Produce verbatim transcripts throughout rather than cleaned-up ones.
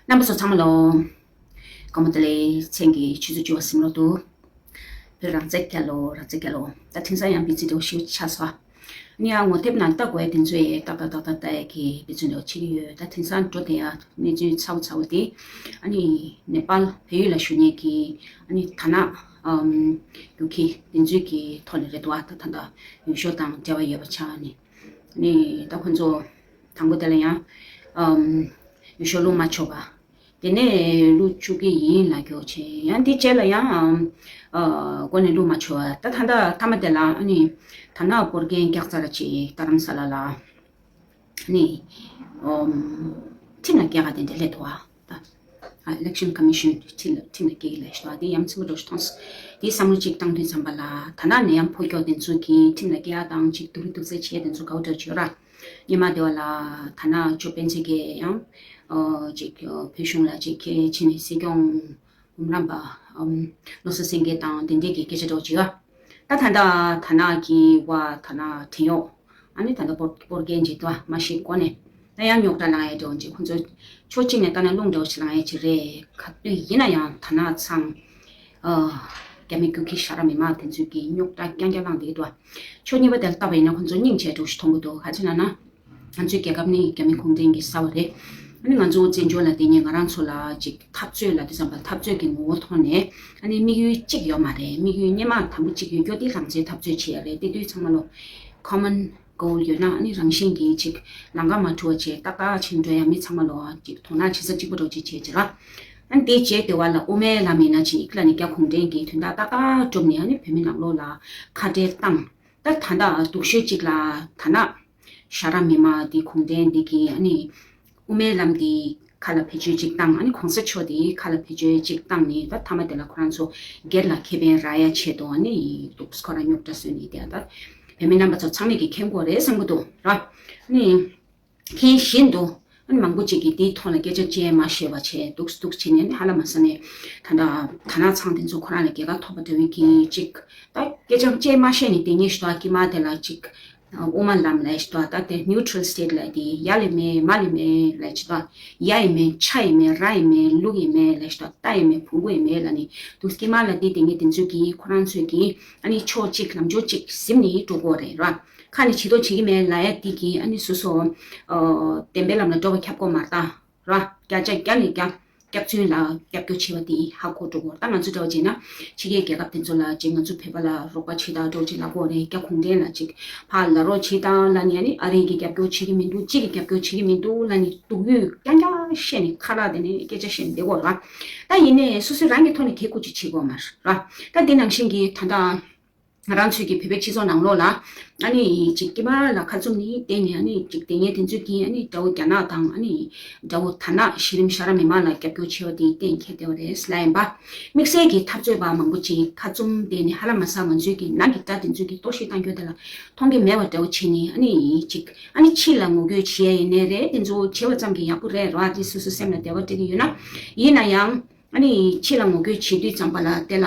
རྣམ་པ་ཚོ་ཚང་མ་ལོ། སྐར་མ་བདེ་ལེགས། མཚན་གྱི་ཆུ་ཚོད་བཅུ་པ་ཟིན་ལོ་འདུག་བོད་རང་བཙན་རྒྱལ་ལོ། རང་བཙན་རྒྱལ་ལོ། ད་དེང་སང་ཡང་བི་ཛི་འདྲ་བོ་ཞིག་ཆགས་སོང་། ཨ་ནི་ཡང་ངོ་དེབ་ནང་ལྟ་དགོས་ཡ་དེ་ཚོ་ཡི་ཏག་ཏག་ཏག་ཏག་ལྟ་ཡ་གི་བི་ཛི་འདྲ་བོ་བྱེད་ཀྱི་ཡོད། ད་དེང་སང་འགྲོ་བསྡད་ཡ་གནས་ཚུལ་ཚ་བོ་ཚ་བོ་དེ། ཨ་ནི་ནེ་པཱལ་བལ་ཡུལ་ལ་བཞུགས་མཁན་གྱི་ཨ་ནི་དར་ནག་ཨམ་རྒྱུག་ཁྱི་དེ་ཚོའི་གི་ཐོག་ནས་རེད་འདུག་ཨ་ད་ད་ད་འོས་ཤོག་དང་འབྲེལ་བ་ཡོད་པ་ཆགས་ནས། ནི་ད་ཁོ་ཚོ་དང་པོ་དེ་ལ་ཡང་ཨམ་འོས་ཤོག་བླུག་མ་ཆོག་པ། དེ་ནས་བླུག་བཅུག་གི་ཡིན་ལབ་ཀྱོག་བྱས། ཡང་དེ་རྗེས་ལ་ཡང་ཨམ་ཨ་འགོ་ནས་བླུག་མ་ཆོག་པ། ད་ད་ད་མཐའ་མ་དེ་ལ་ཨ་ནི་དར་ནག་སྤོར་མཁན་རྒྱག་ཚར་ཅིག་རྡ་རམ་ས་ལ་ལ་ནི་ཨམ་ཁྲིམས་ལ་སྐྱེལ་ག་དེ་འདྲ་སླེབས་འདུག་ཨ། ད་ཨ་election commission ཁྲིམས་ལ་ཁྲིམས་ལ་སྐྱེལ་གི་ལབ་ཤི་ཏོ། དེ་ཡ་མཚན་པོ་འདྲ་ཞིག་མཐོང་སོང་། དེ་བསམ་བློ་གཅིག་བཏང་དུས་ཙམ་པ་ལ་དར་ནག་ནད་ཡམས་ཕོག་ཀྱོག་དེ་ཚོ་གི་ཁྲིམས་ལ་སྐྱེལ་ཡ་དང་ཅིག་སྡུག་རུས་སྡུག་ཚད་བྱེད་ཡ་དེ་ཚོ་དགའ་བོ་འདྲ་བྱོས་ར། སྔོན་མ་དེ་བ་ལ་དར་ནག་ཇོ་སྤེན་ཚེ་གིས་ཡང་ཨོ་ཅིག་བོད་གཞུང་ལ་ཅིག་ཁས་ཕྱིན་ནས་སྲིད་སྐྱོང་འོམ་རམས་པ་ཨམ་བློ་བཟང་སེང་གེ་དང་དེ་འདྲས་ཀྱི་སྐད་ཆ་འདྲ་བོ་བྱེད་ཡ། ད་ད་ལྟ་དར་ནག་གི་བ་དར་ནག་བྲན་གཡོག་ཨ་ནི་ད་ལྟ་སྤོར་སྤོར་མཁན་ཅིག་འདུག་ཨ། མ་ཤེས་གོ་ནས་ད་ཡང་རྙོག་དྲ་ལངས་ཡ་འདྲ་བོ་ཅིག་ཁོ་ཚོ་ཕྱོགས་གཅིག་ནས་ལྟ་ན་རླུང་འདྲ་བོ་ཞིག་ལངས་ཡ་ཅིག་རེད། ག་དུས་ཡིན་ན་ཡང་དར་ནག་ཚང་ཨ་རྒྱ་མི་རྒྱུག་ཁྱི་ཞ་ར་མི་མང་དེ་ཚོས་ཀྱི་རྙོག་དྲ་རྐྱང་རྐྱང་ལངས་བསྡད་ཀྱི་འདུག་ཨ། ཕྱོགས་གཉིས་པ་དེར་ལྟ་བ་ཡིན་ན་ཁོ་ཚོ་སྙིང་རྗེ་འདྲ་བོ་ཞིག་མཐོང་གི་འདུག་ག་ཅི་ལབ་ན། ང་ཚོའི་རྒྱལ་ཁབ་ནི་རྒྱ་མི་ཁུངས་ལྡན་གྱི་ས་བ་རེད། ཨ་ནི་ང་ཚོ་བཙན་བྱོལ་ལ་བསྡད་མཁན་ང་རང་ཚོ་ལ་ཅིག་འཐབ་རྩོད་ལབ་དུས་ཙམ་པ་འཐབ་རྩོད་ཀྱི་ངོ་བོ་ཐོག་ནས་ཨ་ནི་དམིགས་ཡུལ་གཅིག་ཡོད་མ་རེད། དམིགས་ཡུལ་སྔོན་མ་དང་པོ་གཅིག་ཡོད་རྒྱུ་དེ་རང་བཙན་འཐབ་རྩོད་བྱེད་ཡ་རེད། དེ་དུས་ཚང་མ་ལོ་common goal ཡོད་ན་ཨ་ནི་རང་བཞིན་གྱིས་ཅིག་ལམ་ཁ་མ་འཁྲུལ་བ་བྱས་ཏག་ཏག་ཕྱིན་འགྲོ་ཡ། མི་ཚང་མ་ལོ་ཅིག་དོ་སྣང་བྱེད་ས་གཅིག་པ་འདྲ་བོ་ཅིག་བྱས་བྱས་ར། ཨ་ནི་དེ་རྗེས་དེ་བ་ལ་དབུ་མའི་ལམ་ཡིན་ན་ཅིག་ལ་ནི་རྒྱ་གུང་ཁྲན་གྱི་དོན་དག་ཏག་ཏག་སྒྲུབ་ནས་ཨ་ནི་བོད་མི་ནང་ལོགས་ལ་ཁ་བྲལ་བཏང་། ད་ད་ལྟ་སྡུག་ཤོས་གཅིག་ལ་དར་ནག་ཞ་ར་མི་མང་འདི་གུང་ཁྲན་འདི་གིས་ཨ་ནི་དབུ་མའི་ལམ་འདི་ཁ་ལ་བེད་སྤྱོད་གཅིག་བཏང་། ཨ་ནི་གོང་ས་མཆོག་འདི་ཁ་ལ་བེད་སྤྱོད་གཅིག་བཏང་ནས་ད་མཐའ་མ་དེ་ལ་ཁོ་རང་ཚོ་སྒེར་ལ་ཁེ་ཕན་རག་ཡ་ཆེད་དུ་ཨ་ནི་འདུག་ཁོ་རང་རྙོག་དྲ་བཟོས་ནས་དེ་ད་བོད་མི་རྣམ་པ་ཚོ་ཚང་མས་ཀྱི་མཁྱེན་གྱི་ཡོད་རེད་བསམ་གྱི་འདུག་ར། ཨ་ནི། མཁྱེན་བཞིན་དུ། ཨ་ནི་མང་པོ་ཅིག་གིས་དེའི་ཐོག་ལ་སྐད་ཆ་བཤད་མ་ཤེས་པ་བྱས་འདུག་འདུག་བྱས་ནས་ཨ་ནི་ཧ་ལམ་མ་ས་ནས་ད་ལྟ་དར་ནག་ཚང་དེ་ཚོ་ཁོ་རང་ལ་རྒྱལ་ཁ་ཐོབ་པ་འདྲ་བོའི་གི་ཅིག་ད་སྐད་ཆ་བཤད་མ་ཤེས་ནས་དེ་ཉིད་ཞུ་དག་གི་མ་དེ་ལ་ཅིག་དབུ་མ་ལམ་ལ་ཞུ་དག་ད་དེ་neutral state ལ་དེ་ཡ་ལས་མེད་མ་ལས་མེད་ལ་ཞུ་དག་ཡ་ཡི་མེད་ཆ་ཡི་མེད་ར་ཡི་མེད་ལུག་ཡི་མེད་ལ་ཞུ་དག་རྟ་ཡི་མེད་བོང་བུ་ཡི་མེད་ལ་ནི་འདུག་གི་མ་ལ་དེ་དེ་ཉིད་དེ་ཚོ་གི་ཁོ་རང་ཚོས་གི་ཨ་ནི་ཕྱོགས་གཅིག་ལམ་ཕྱོགས་གཅིག་ཟིན་ནས་འགྲོ་གི་རེད་ར། ཁ་ནས་བྱེད་དོ་བྱེད་ཀྱི་མེད་ལབ་ཡ་དེ་གིས་ཨ་ནི་སོ་སོ་ཨ་བདེན་པའི་ལམ་ལ་འགྲོ་བ་ཁྱབ་ཀྱི་མ་རེད་ད་ར། བརྒྱ་ཆ་བརྒྱ་ནས་བརྒྱ་སྐྱག་རྫུན་ལ་རྒྱབ་སྐྱོར་བྱེད་པ་དེ་ཧ་གོ་འགྲོ་གི་རེད། ད་ང་ཚོ་འདྲ་བ་བྱས་ན་ཕྱི་རྒྱལ་རྒྱལ་ཁབ་དེ་ཚོ་ལ་ཅིག་ང་ཚོ་བོད་པ་ལ་རོགས་པ་བྱེད་དང་འགྲོ་ཅིག་ལབ་ཀྱི་རེད། རྒྱ་གུང་ཁྲན་ལ་ཅིག་ཕར་ལ་རོགས་བྱེད་དང་ལབ་ནས་ཨ་ནི་ཨ་རི་གིས་རྒྱབ་སྐྱོར་བྱེད་ཀྱི་མི་འདུག་ཅིག་གིས་རྒྱབ་སྐྱོར་བྱེད་ཀྱི་མི་འདུག་ལབ་ནས་སྡུག་ཡུས་རྐྱང་རྐྱང་བཤད་ནས་ཁ་རག་དེ་ནས་སྐད་ཆ་བཤད་ནས་བསྡད་ཀྱི་རེད། ད་ཡིན་ནའི་སོ་སོས་རང་གི་ཐོག་ནས་གལ་ཁུར་ཅིག་བྱེད་དགོས་མ་རེད་ར། ད་དེ་ནང་བཞིན་གྱི་ད་ལྟ། ང་རང་ཚོའི་གི་བོད་པའི་སྤྱི་ཚོགས་ནང་ལོགས་ལ། ཨ་ནི་ཅིག་དཀྱིལ་མ་ལ་ཁ་བཙུམ་ནས་བསྡད་ནས་ཨ་ནི་ཅིག་དེ་ངས་དེ་ཚོའི་གི་ཨ་ནི་དགྲ་བོ་རྒྱ་ནག་དང་ཨ་ནི་དགྲ་བོ་དར་ནག་གཞི་རིམ་ཞ་ར་མི་མང་ལ་རྒྱབ་སྐྱོར་བྱེད་པ་དེ་གཏན་འཁེལ་བསྡད་པ་རེད་ལབ་ཡིན་པ། དམིགས་བསལ་གྱི་འཐབ་རྩོད་པ་མང་པོ་ཅིག་ཁ་བཙུམ་བསྡད་ནས་ཧ་ལམ་མ་ས་ང་ཚོའི་གི་ནང་གི་དགྲ་དེ་ཚོའི་གི་གཏོར་བཤིག་བཏང་རྒྱུ་དེ་ལ་མཐོང་གི་མེད་པ་འདྲ་བོ་བྱས་ནས་ཨ་ནི་ཅིག་ཨ་ནི་ཕྱི་ལ་ངོ་རྒོལ་བྱེད་ཡ་ཡིན་ནའི་རེད། དེ་ཚོ་བྱེད་པ་ཙམ་གྱིས་ཡག་པོ་རེད་ར། དེ་སོ་སོ་སེམས་ལ་བདེ་བ་སྤྲད་ཀྱི་ཡོད་ན། ཡིན་ན་ཡང་ཨ་ནི་ཕྱི་ལ་ངོ་རྒོལ་བྱེད་དུས་ཙམ་པ་ལ་དེ་ལ།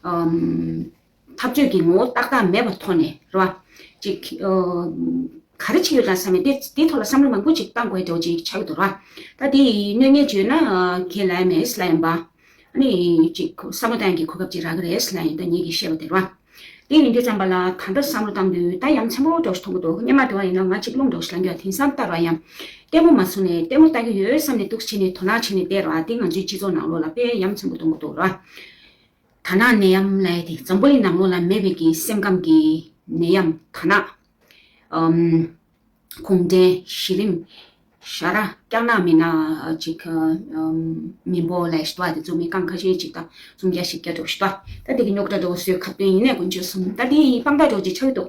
ཨམ། འཐབ་རྩོད་ཀྱི་ངོ་བོ་ཏག་ཏག་མེད་པའི་ཐོག་ནས་རེད་བ། ཅིག་ཨ། ག་རེ་བྱེད་ཡོད་དམ་བསམ་ནས་དེ་དེའི་ཐོག་ལ་བསམ་བློ་མང་པོ་ཅིག་བཏང་དགོས་འདྲ་བོ་ཅིག་ཆགས་ཀྱི་འདུག་ར། ད་དེ་ཡི་གནོད་ངན་བརྗོད་ན་ཁས་ལེན་མེད་ལབ་ཡིན་པ། ཨ་ནི་ཅིག་བསམ་བློ་བཏང་ཡག་གི་གོ་སྐབས་ཅིག་རག་གི་རེད་ལབ་ཡིན། ད་ངེད་ཀྱིས་བཤད་པ་དེ་རེད་བ། དེ་ཡིན་དུས་ཙམ་པ་ལ་ད་ལྟ་བསམ་བློ་བཏང་དུས་ད་ཡ་མཚན་པོ་འདྲ་བོ་ཞིག་མཐོང་གི་འདུག་སྔོན་མ་དེ་བ་ཡིན་ན་ང་ཅིག་རླུང་འདྲ་བོ་ཞིག་ལངས་ཀྱི་ཡོད། དེང་སང་ལྟར་བ་ཡང་ལྟད་མོ་མ་བཟུང་ནས་ལྟད་མོ་ལྟ་གི་ཡོད་བསམ་ནས་འདུག་བྱས་ནས་དོ་སྣང་བྱས་ནས་བསྡད་རེད་བ། དེ་ང་ཚོའི་སྤྱི་ཚོགས་ནང་ལོགས་ལ་དཔེ་ཡ་མཚན་པོ་གཏོང་གི་འདུག་ར། དར་ནག་ནད་ཡམས་ལབ་ཡ་དེ་འཛམ་བུ་གླིང་ནང་ལོགས་ལ་མེད་པའི་གི་སེམས་ཁམས་ཀྱི་ནད་ཡམས་དར་ནག་ཨམ། གུང་ཁྲན་གཞི་རིམ་ཞ་ར་སྐྱག་ནག་མི་ནག་ཅིག་ཨམ། མི་འབོར་ལབ་ཡ་ཞིག་འདུག་བ། དེ་ཚོ་མི་རྐང་ཁ་ཤས་ཅིག་དང་སུམ་བརྒྱ་བཞི་བརྒྱ་འདྲ་བོ་ཞིག་འདུག་བ། ད་དེ་གི་རྙོག་དྲ་འདྲ་བོ་བཟོས་ཁ་བཏོན་ཡིན་ནའི་དཀོན་མཆོག་གསུམ། ད་དེ་ཡི་དཔང་རྟགས་འདྲ་བོ་ཅིག་ཆགས་ཀྱི་འདུག་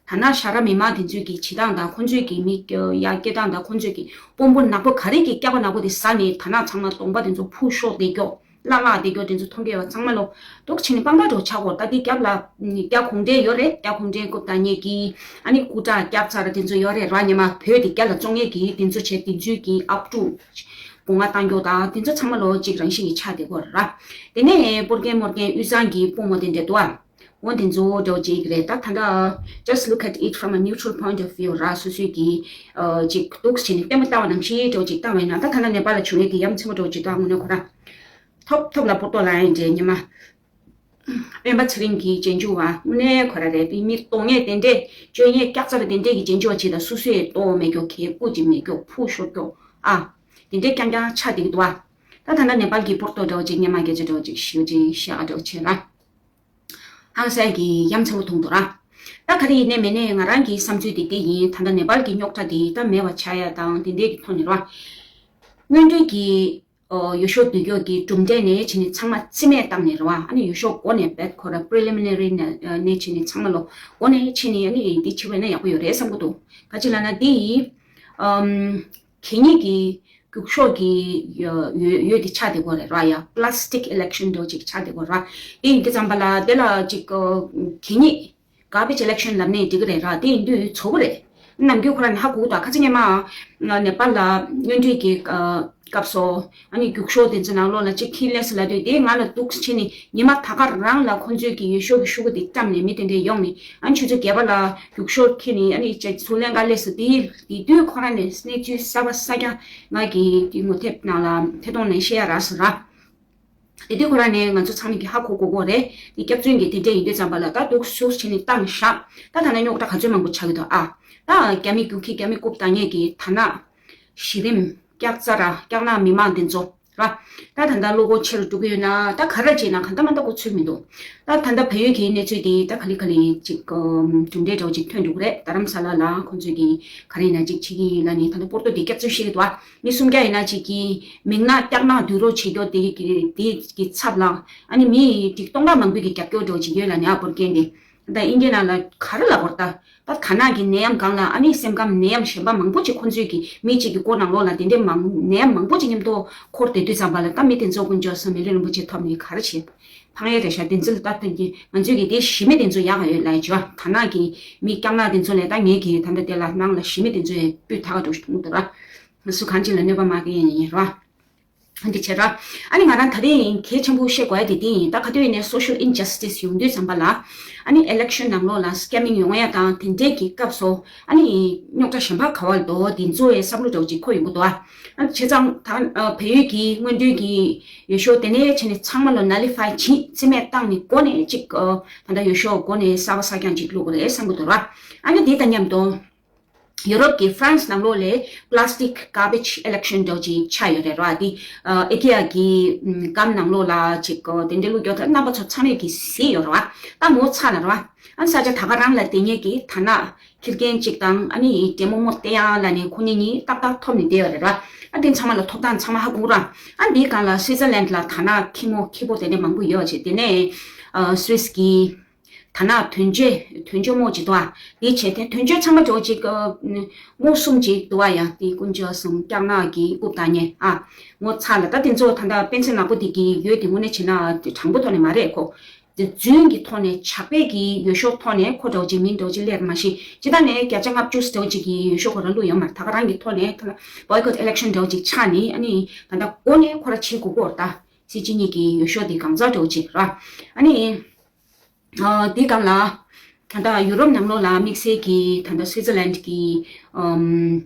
དར་ནག་ཞ་ར་མི་མང་དེ་ཚོས་ཀྱི་བྱེད་སྟངས་དང་ཁོང་ཚོས་ཀྱི་མི་ཡར་སྐྱེལ་སྟངས་དང་ཁོང་ཚོས་ཀྱི་དཔོན་པོ་ནག་པོ་ག་རེ་གི་སྐྱག་པ་ནག་པོ་དེ་ཟ་ནས་དར་ནག་ཚང་མ་གདོང་པ་དེ་ཚོ་ཕུ་ཤོག་བསྡད་ཀྱོག་བརླག་བརླག་བསྡད་ཀྱོག་དེ་ཚོ་མཐོང་གི་ཡོད་པ་ཚང་མ་ལོ། འདུག་བྱས་ནས་དཔང་རྟགས་འདྲ་བོ་ཆགས་ཀྱོག་ད་དེ་རྒྱབ་ལ་རྒྱ་གུང་ཁྲན་ཡོད་རེད། རྒྱ་གུང་ཁྲན་རྐུབ་བཏང་མཁན་གྱི་ཨ་ནི་སྐུ་དྲག་སྐྱག་ཚར་དེ་ཚོ་ཡོད་རེད་ར། སྔོན་མ་བོད་དེ་རྒྱ་ལ་བཙོང་མཁན་གྱི་དེ་ཚོ་བྱས་དེ་ཚོའི་གི་ཨབ་ཕྲུག་སྒོ་ང་བཏང་ཀྱོག་ད་དེ་ཚོ་ཚང་མ་ལོ་གཅིག་རང་བཞིན་གྱི་ཆགས་བསྡད་ཀྱོག་ར། དེ་ནས་སྤོར་མཁན་སྨོར་མཁན་དབུས་གཙང་གི་དཔོན་པོ་དེ་འདྲ་འདུག་ཨ། འོ་དེ་ཚོ་འདྲ་བོ་ཅིག་རེད། ད་ད་ལྟ་just look at it from a neutral point of view ར། སོ་སོའི་གི་ཨ་ཅིག་འདུག་བྱས་ནས་ལྟད་མོ་ལྟ་བ་ནང་བཞིན་འདྲ་བོ་ཅིག་ལྟ་བ་ཡིན་ན། ད་ད་ལྟ་ནེ་པཱལ་ལ་བྱུང་ཡས་དེ་ཡ་མཚན་པོ་འདྲ་བོ་ཅིག་འདུག་དངོས་གནས་ཁོ་ར་ཐོབ་ཐོབ་ལ་པོར་ཏོ་ལ་ཡིན་འདྲ་ཉི་མ། སྤེན་པ་ཚེ་རིང་གི་རྗེས་འཇུག་བ་དངོས་གནས་ཁོ་ར་རེད། དེ་མི་གཏོང་མཁན་དེ་འདྲས་སྤྱོད་མཁན་སྐྱག་རྫ་རེད། དེ་འདྲས་ཀྱི་རྗེས་འཇུག་བ་བྱེད་ད་སུ་སུའི་ལྟོ་མེད་རྒྱུ་གས་སྐུ་ཅིག་མེད་རྒྱུ་ཕུ་ཤོར་རྒྱུ་ཨ། དེ་འདྲས་རྐྱང་རྐྱང་ཆགས་བསྡད་ཀྱི་འདུག་བ། ད་ད་ལྟ་ནེ་པཱལ་གྱི་པོར་ཏོ་འདྲ་བོ་ཅིག་སྔོན་མ་སྐད་ཆ་འདྲ་བོ་ཅིག་ཞུ་ཅིག་བཤད་ཨ་འདྲ་བོ་བྱེད་ར། ཧང་སང་གི་ཡ་མཚན་པོ་མཐོང་འདུག་ར། ད་ག་རེ་ཡིན་ནའི་མིན་ནའི་ང་རང་གི་བསམ་ཚུལ་དེ་དེ་ཡིན། ད་ལྟ་ནེ་པཱལ་གྱི་རྙོག་དྲ་དེ་ད་མེད་པ་ཆགས་ཡ་དང་དེ་འདྲས་ཀྱི་ཐོག་ནས་ར། སྔོན་འགྲོའི་གི་ཨོ་ཡུལ་ཤུལ་བསྡུ་རྒྱུ་གི་གྲུབ་འབྲས་ནས་བྱས་ནས་ཚང་མ་རྩིས་མེད་བཏང་ནས་རེད་བ། ཨ་ནི་ཡུལ་ཤུལ་འགོ་ནས་བེད་ཁོ་ར་preliminary་ནས་ནས་བྱས་ནས་ཚང་མ་ལོ་འགོ་ནས་བྱས་ནས་ཨ་ནི་འདི་བྱས་པ་ན་ཡག་པོ་ཡོད་རེད་བསམ་གི་འདུག་ག་ཅི་ལབ་ན་འདི་ཨམ་གད་སྙིགས་ཀྱི་རྒྱུག་ཤོག་གི་ཡོ་ཡོ་ཡོད་དེ་ཆགས་བསྡད་ཀྱི་ཡོད་རེད་ར། ཡ་plastic election་འདྲ་ཅིག་ཆགས་བསྡད་ཀྱི་ཡོད་རེད་ར། དེ་ཡིན་དུས་ཙམ་པ་ལ་དེ་ལ་ཅིག་གད་སྙིགས་garbage election་ལབ་ནས་འགྲིག་གི་རེད་ར། དེ་ཡིན་དུས་ཚོགས་པ་རེད། ནམ་རྒྱུན་ཁོ་རང་ནི་ཧ་གོ་གི་འདུག་ག་ཚོད་སྔོན་མ་ནེ་པཱལ་ལ་སྔོན་འགྲོའི་གི་སྐབས་སུ་ཨ་ནི་རྒྱུག་ཤོག་དེ་ཚོ་ནང་ལོགས་ལ་གཅིག་འཁྱེར་སླེབས་སོང་ལབ་དུས། དེ་ང་ལ་འདུག་བྱས་ནས་ཉི་མ་ད་ག་རང་ལ་ཁོང་ཚོས་ཀྱི་ཡུལ་ཤུལ་གྱི་ཤོག་གུ་དེ་བཀྲམ་ནས་མི་དེ་འདྲས་ཡོང་ནས་ཨ་ནི་ཆུ་ཚོད་བརྒྱད་པ་ལ་རྒྱུག་ཤོག་འཁྱེར་ནས་ཨ་ནི་ཅིག་ཚུར་ལེན་ག་སླེབས་སོང་། དེ་དེ་དུས་ཁོ་རང་ནས་གནས་ཚུལ་གསར་པ་གསར་རྐྱང་ང་གི་དེ་ངོ་དེབ་ནང་ལ་ཐད་གཏོང་ནས་བཤད་ཡ་རག་སོང་ར། དེ་དུས་ཁོ་རང་ནས་ང་ཚོ་ཚང་མས་ཀྱི་ཧ་གོ་གོ་གོ་རེད། དེ་སྐྱག་རྫུན་གྱི་དེ་འདྲས་ཡིན་དུས་ཙམ་པ་ལ་ད་འདུག་ཤུགས་བྱས་ནས་བཏང་བཞག་ད་ད་ནི་རྙོག་དྲ་ག་ཚོད་མང་པོ་ཆགས་ཀྱི་འདུག་ཨ། ད་རྒྱ་མི་རྒྱུག་ཁྱི་རྒྱ་མི་རྐུབ་བཏང་མཁན་གྱི་ད་ན་གཞི་རིམ་སྐྱག་རྫ་ར་སྐྱག་ནག་མི་མང་དེ་ཚོ་ར། ད་ད་ལྟ་བློ་ཁོག་ཆེ་རུ་འགྲོ་གི་ཡོད་ན་ད་ག་རེ་བྱས་ན་གང་ལྟར་མ་ལྟ་གོ་ཚོད་མི་འདུག་ད་ད་ལྟ་བལ་ཡུལ་གྱི་གནས་ཚུལ་དེ་ད་ག་ལེ་ག་ལེ་ཅིག་གྲུབ་འབྲས་འདྲ་བོ་ཅིག་ཐོན་འགྲོ་གི་རེད། རྡ་རམ་ས་ལ་ལ་ཁོང་ཚོས་ཀྱི་ག་རེ་ཡིན་ན་ཅིག་བྱེད་ཀྱི་ཡིན་ལབ་ནས་ད་ལྟ་པོར་ཏོ་དེ་སྐྱག་རྫུན་བཤད་ཀྱི་འདུག་ཨ། མི་སུམ་བརྒྱ་ཡིན་ན་ཅིག་གི་མིག་ནག་སྐྱག་ནག་བསྡུ་རོགས་བྱེད་རྒྱུ་དེ་གི་དེ་གི་ཚབ་ལ་ཨ་ནི་མི་ཀྲིག་སྟོང་ཕྲག་མང་པོ་གི་རྒྱབ་སྐྱོར་འདྲ་བོ་ཅིག་ཡོད་ལབ་ནས་ཨ་ཕོར་རྒྱན་དེ། ད་ཨིན་ཌི་ཡ་ནང་ལ་ག་རེ་ལབ་དགོས་རེད་ད། ད་ད་ནག་གི་ནད་ཡམས་སྒང་ལ་ཨ་ནི་སེམས་ཁམས་ནད་ཡམས་གཞན་པ་མང་པོ་ཅིག་ཁོང་ཚོས་ཀྱི་མི་གཅིག་གི་སྐོར་ནང་ལོགས་ལ་དེ་འདྲའི་མང་ནད་ཡམས་མང་པོ་ཅིག་མཉམ་དུ་འཁོར་བསྡད་དུས་ཙམ་པ་ལ་ད་མི་དེ་ཚོ་དཀོན་མཆོག་གསུམ་མི་ལུས་རིན་པོ་ཆེ་ཐོབ་ནས་ག་རེ་བྱེད། ཕངས་ཡས་རེད་ཤག་དེ་ཚོ་ལ་ད་ཐོན་གྱི་ང་ཚོས་ཀྱི་དེ་ཞི་མི་དེ་ཚོ་ཡག་ག་ཡོད་ལབ་ཡ་བྱོས། ད་ནག་གི་མི་སྐྱག་ནག་དེ་ཚོ་ལས་ད་ངས་ཀྱི་ད་ལྟ་དེ་ལ་ནང་ལ་ཞི་མི་དེ་ཚོས་སྤུས་དག་འགྲོ་ཞིག་མཐོང་འདུག་ར། ང་ཚོ་གང་ཅི་ལ་གནོད་པ་མ་སྐྱེལ་ཡ་ཡིན་ར། འདི་བྱས་ར། ཨ་ནི་ང་རང་ད་རེས་གལ་ཆེན་པོ་བཤད་དགོས་ཡ་དེ་དེ་ཡིན། ད་ག་དུས་ཡིན་ནའི་social injustice་ཡོང་དུས་ཙམ་པ་ལ་ཨ་ནི་election་ནང་ལོགས་ལ་scamming་ཡོང་ཡ་དང་དེ་འདྲའི་གི་སྐབས་སུ་ཨ་ནི་རྙོག་དྲ་གཞན་པ་ག་བ་ལ་འདུག་དེ་ཚོ་ཡི་བསམ་བློ་འདྲ་བོ་ཅིག་འཁོར་ཡོང་གི་འདུག་ཨ། ཨ་ནི་བྱས་ཙང་ད་ཨ་བལ་ཡུལ་གྱི་སྔོན་འགྲོའི་གི་ཡུལ་ཤུལ་དེ་ནས་བྱས་ནས་ཚང་མ་ལ་nullify་བྱེད་རྩིས་མེད་བཏང་ནས་འགོ་ནས་ཅིག་ཨ་ད་ལྟ་ཡུལ་ཤུལ་འགོ་ནས་གསར་པ་གསར་རྐྱང་ཅིག་བླུག་དགོས་རེད་བསམ་གི་འདུག་ར། ཨ་ནི་དེ་དང་མཉམ་དུ། ཡུ་རོབ་ཀྱི་France་ནང་ལོགས་ལ་plastic garbage election་འདྲ་ཅིག་ཆགས་ཡོད་རེད་ར། དེ་ཨ་ཨི་ཀི་ཡ་གི་ཨམ་སྒམ་ནང་ལོགས་ལ་ཅིག་ཨ་དེ་འདྲ་བླུགས་རྒྱུ་དང་རྣམ་པ་ཚོ་ཚང་མས་ཀྱིས་གཟིགས་ཡོད་རེད་བ། ད་ངོ་ཚ་ལ་རེད་བ། ཨ་ས་ཆ་ད་ག་རང་ལ་དེ་ཉིད་ཀྱི་ད་ནག་འཁྱེར་མཁན་ཅིག་དང་ཨ་ནི་དྲེད་མོ་མོ་སྟེར་ཡག་ལ་ནི་ཁོ་གཉིས་གཉིས་ཏག་ཏག་ཐོབ་ནས་བསྡད་ཡོད་རེད་ར། ཨ་དེ་ཚང་མ་ལ་ཐོབ་ཐང་ཚང་མ་ཧ་གོ་ར། ཨ་འདིའི་སྒང་ལ་Switzerland་ལ་ད་ནག་ཁྱི་མོ་ཁྱི་པོ་དེ་འདྲ་མང་པོ་ཡོད་ཅེས་དེ་ནས་ཨ་Swiss་གི་ད་ནག་དོན་གཅོད་དོན་གཅོད་མོ་ཅིག་འདུག་ཨ། དེ་བྱས་ཏེ་དོན་གཅོད་ཚང་མ་འགྲོ་ཅིག་ཨ་མོ་གསུམ་ཅིག་འདུག་ཨ། ཡ་དེ་དཀོན་མཆོག་གསུམ་སྐྱག་ནག་གི་རྐུབ་བཏང་མཁན་ཨ། ངོ་ཚ་ལ་ད་དེ་ཚོ་ད་ལྟ་དཔེ་མཚོན་ནག་པོ་དེ་གི་ཡོད་དེ་དངོས་གནས་བྱས་ན་དེ་དྲང་པོ་ཐོག་ནས་མ་རེད་ཁོ། དེ་རྫུན་གྱི་ཐོག་ནས་ཇག་པའི་གི་ཡུལ་ཤུལ་ཐོག་ནས་ཁོ་འདྲ་བོ་ཅིག་མིང་འདྲ་བོ་ཅིག་སླེབས་མ་ཤེས་ཇི་ལྟར་ནས་བརྒྱ་ཆ་ལྔ་བཅུ་འདྲ་བོ་ཅིག་གི་ཡུལ་ཤུལ་ཁོ་རང་བླུགས་ཡོད་མ་རེད། ད་ག་རང་གི་ཐོག་ནས་ད་ལྟ་boycott election་འདྲ་བོ་ཅིག་ཆགས་ནས་ཨ་ནི་ད་ལྟ་འགོ་ནས་ཁོ་རང་བྱེད་དགོས་ཀྱི་ཡོད་རེད་ད། སྲིད་སྤྱི་གཉིས་ཀྱི་ཡུལ་ཤུལ་དེ་གང་ཟག་འདྲ་བོ་ཅིག་ར། ཨ་ནི། ཨ་དེའི་སྒང་ལ། ད་ལྟ་ཡུ་རོབ་ནང་ལོགས་ལ་དམིགས་བསལ་གྱི་ད་ལྟ་སུའི་ཙི་ལན་གྱི་ཨམ་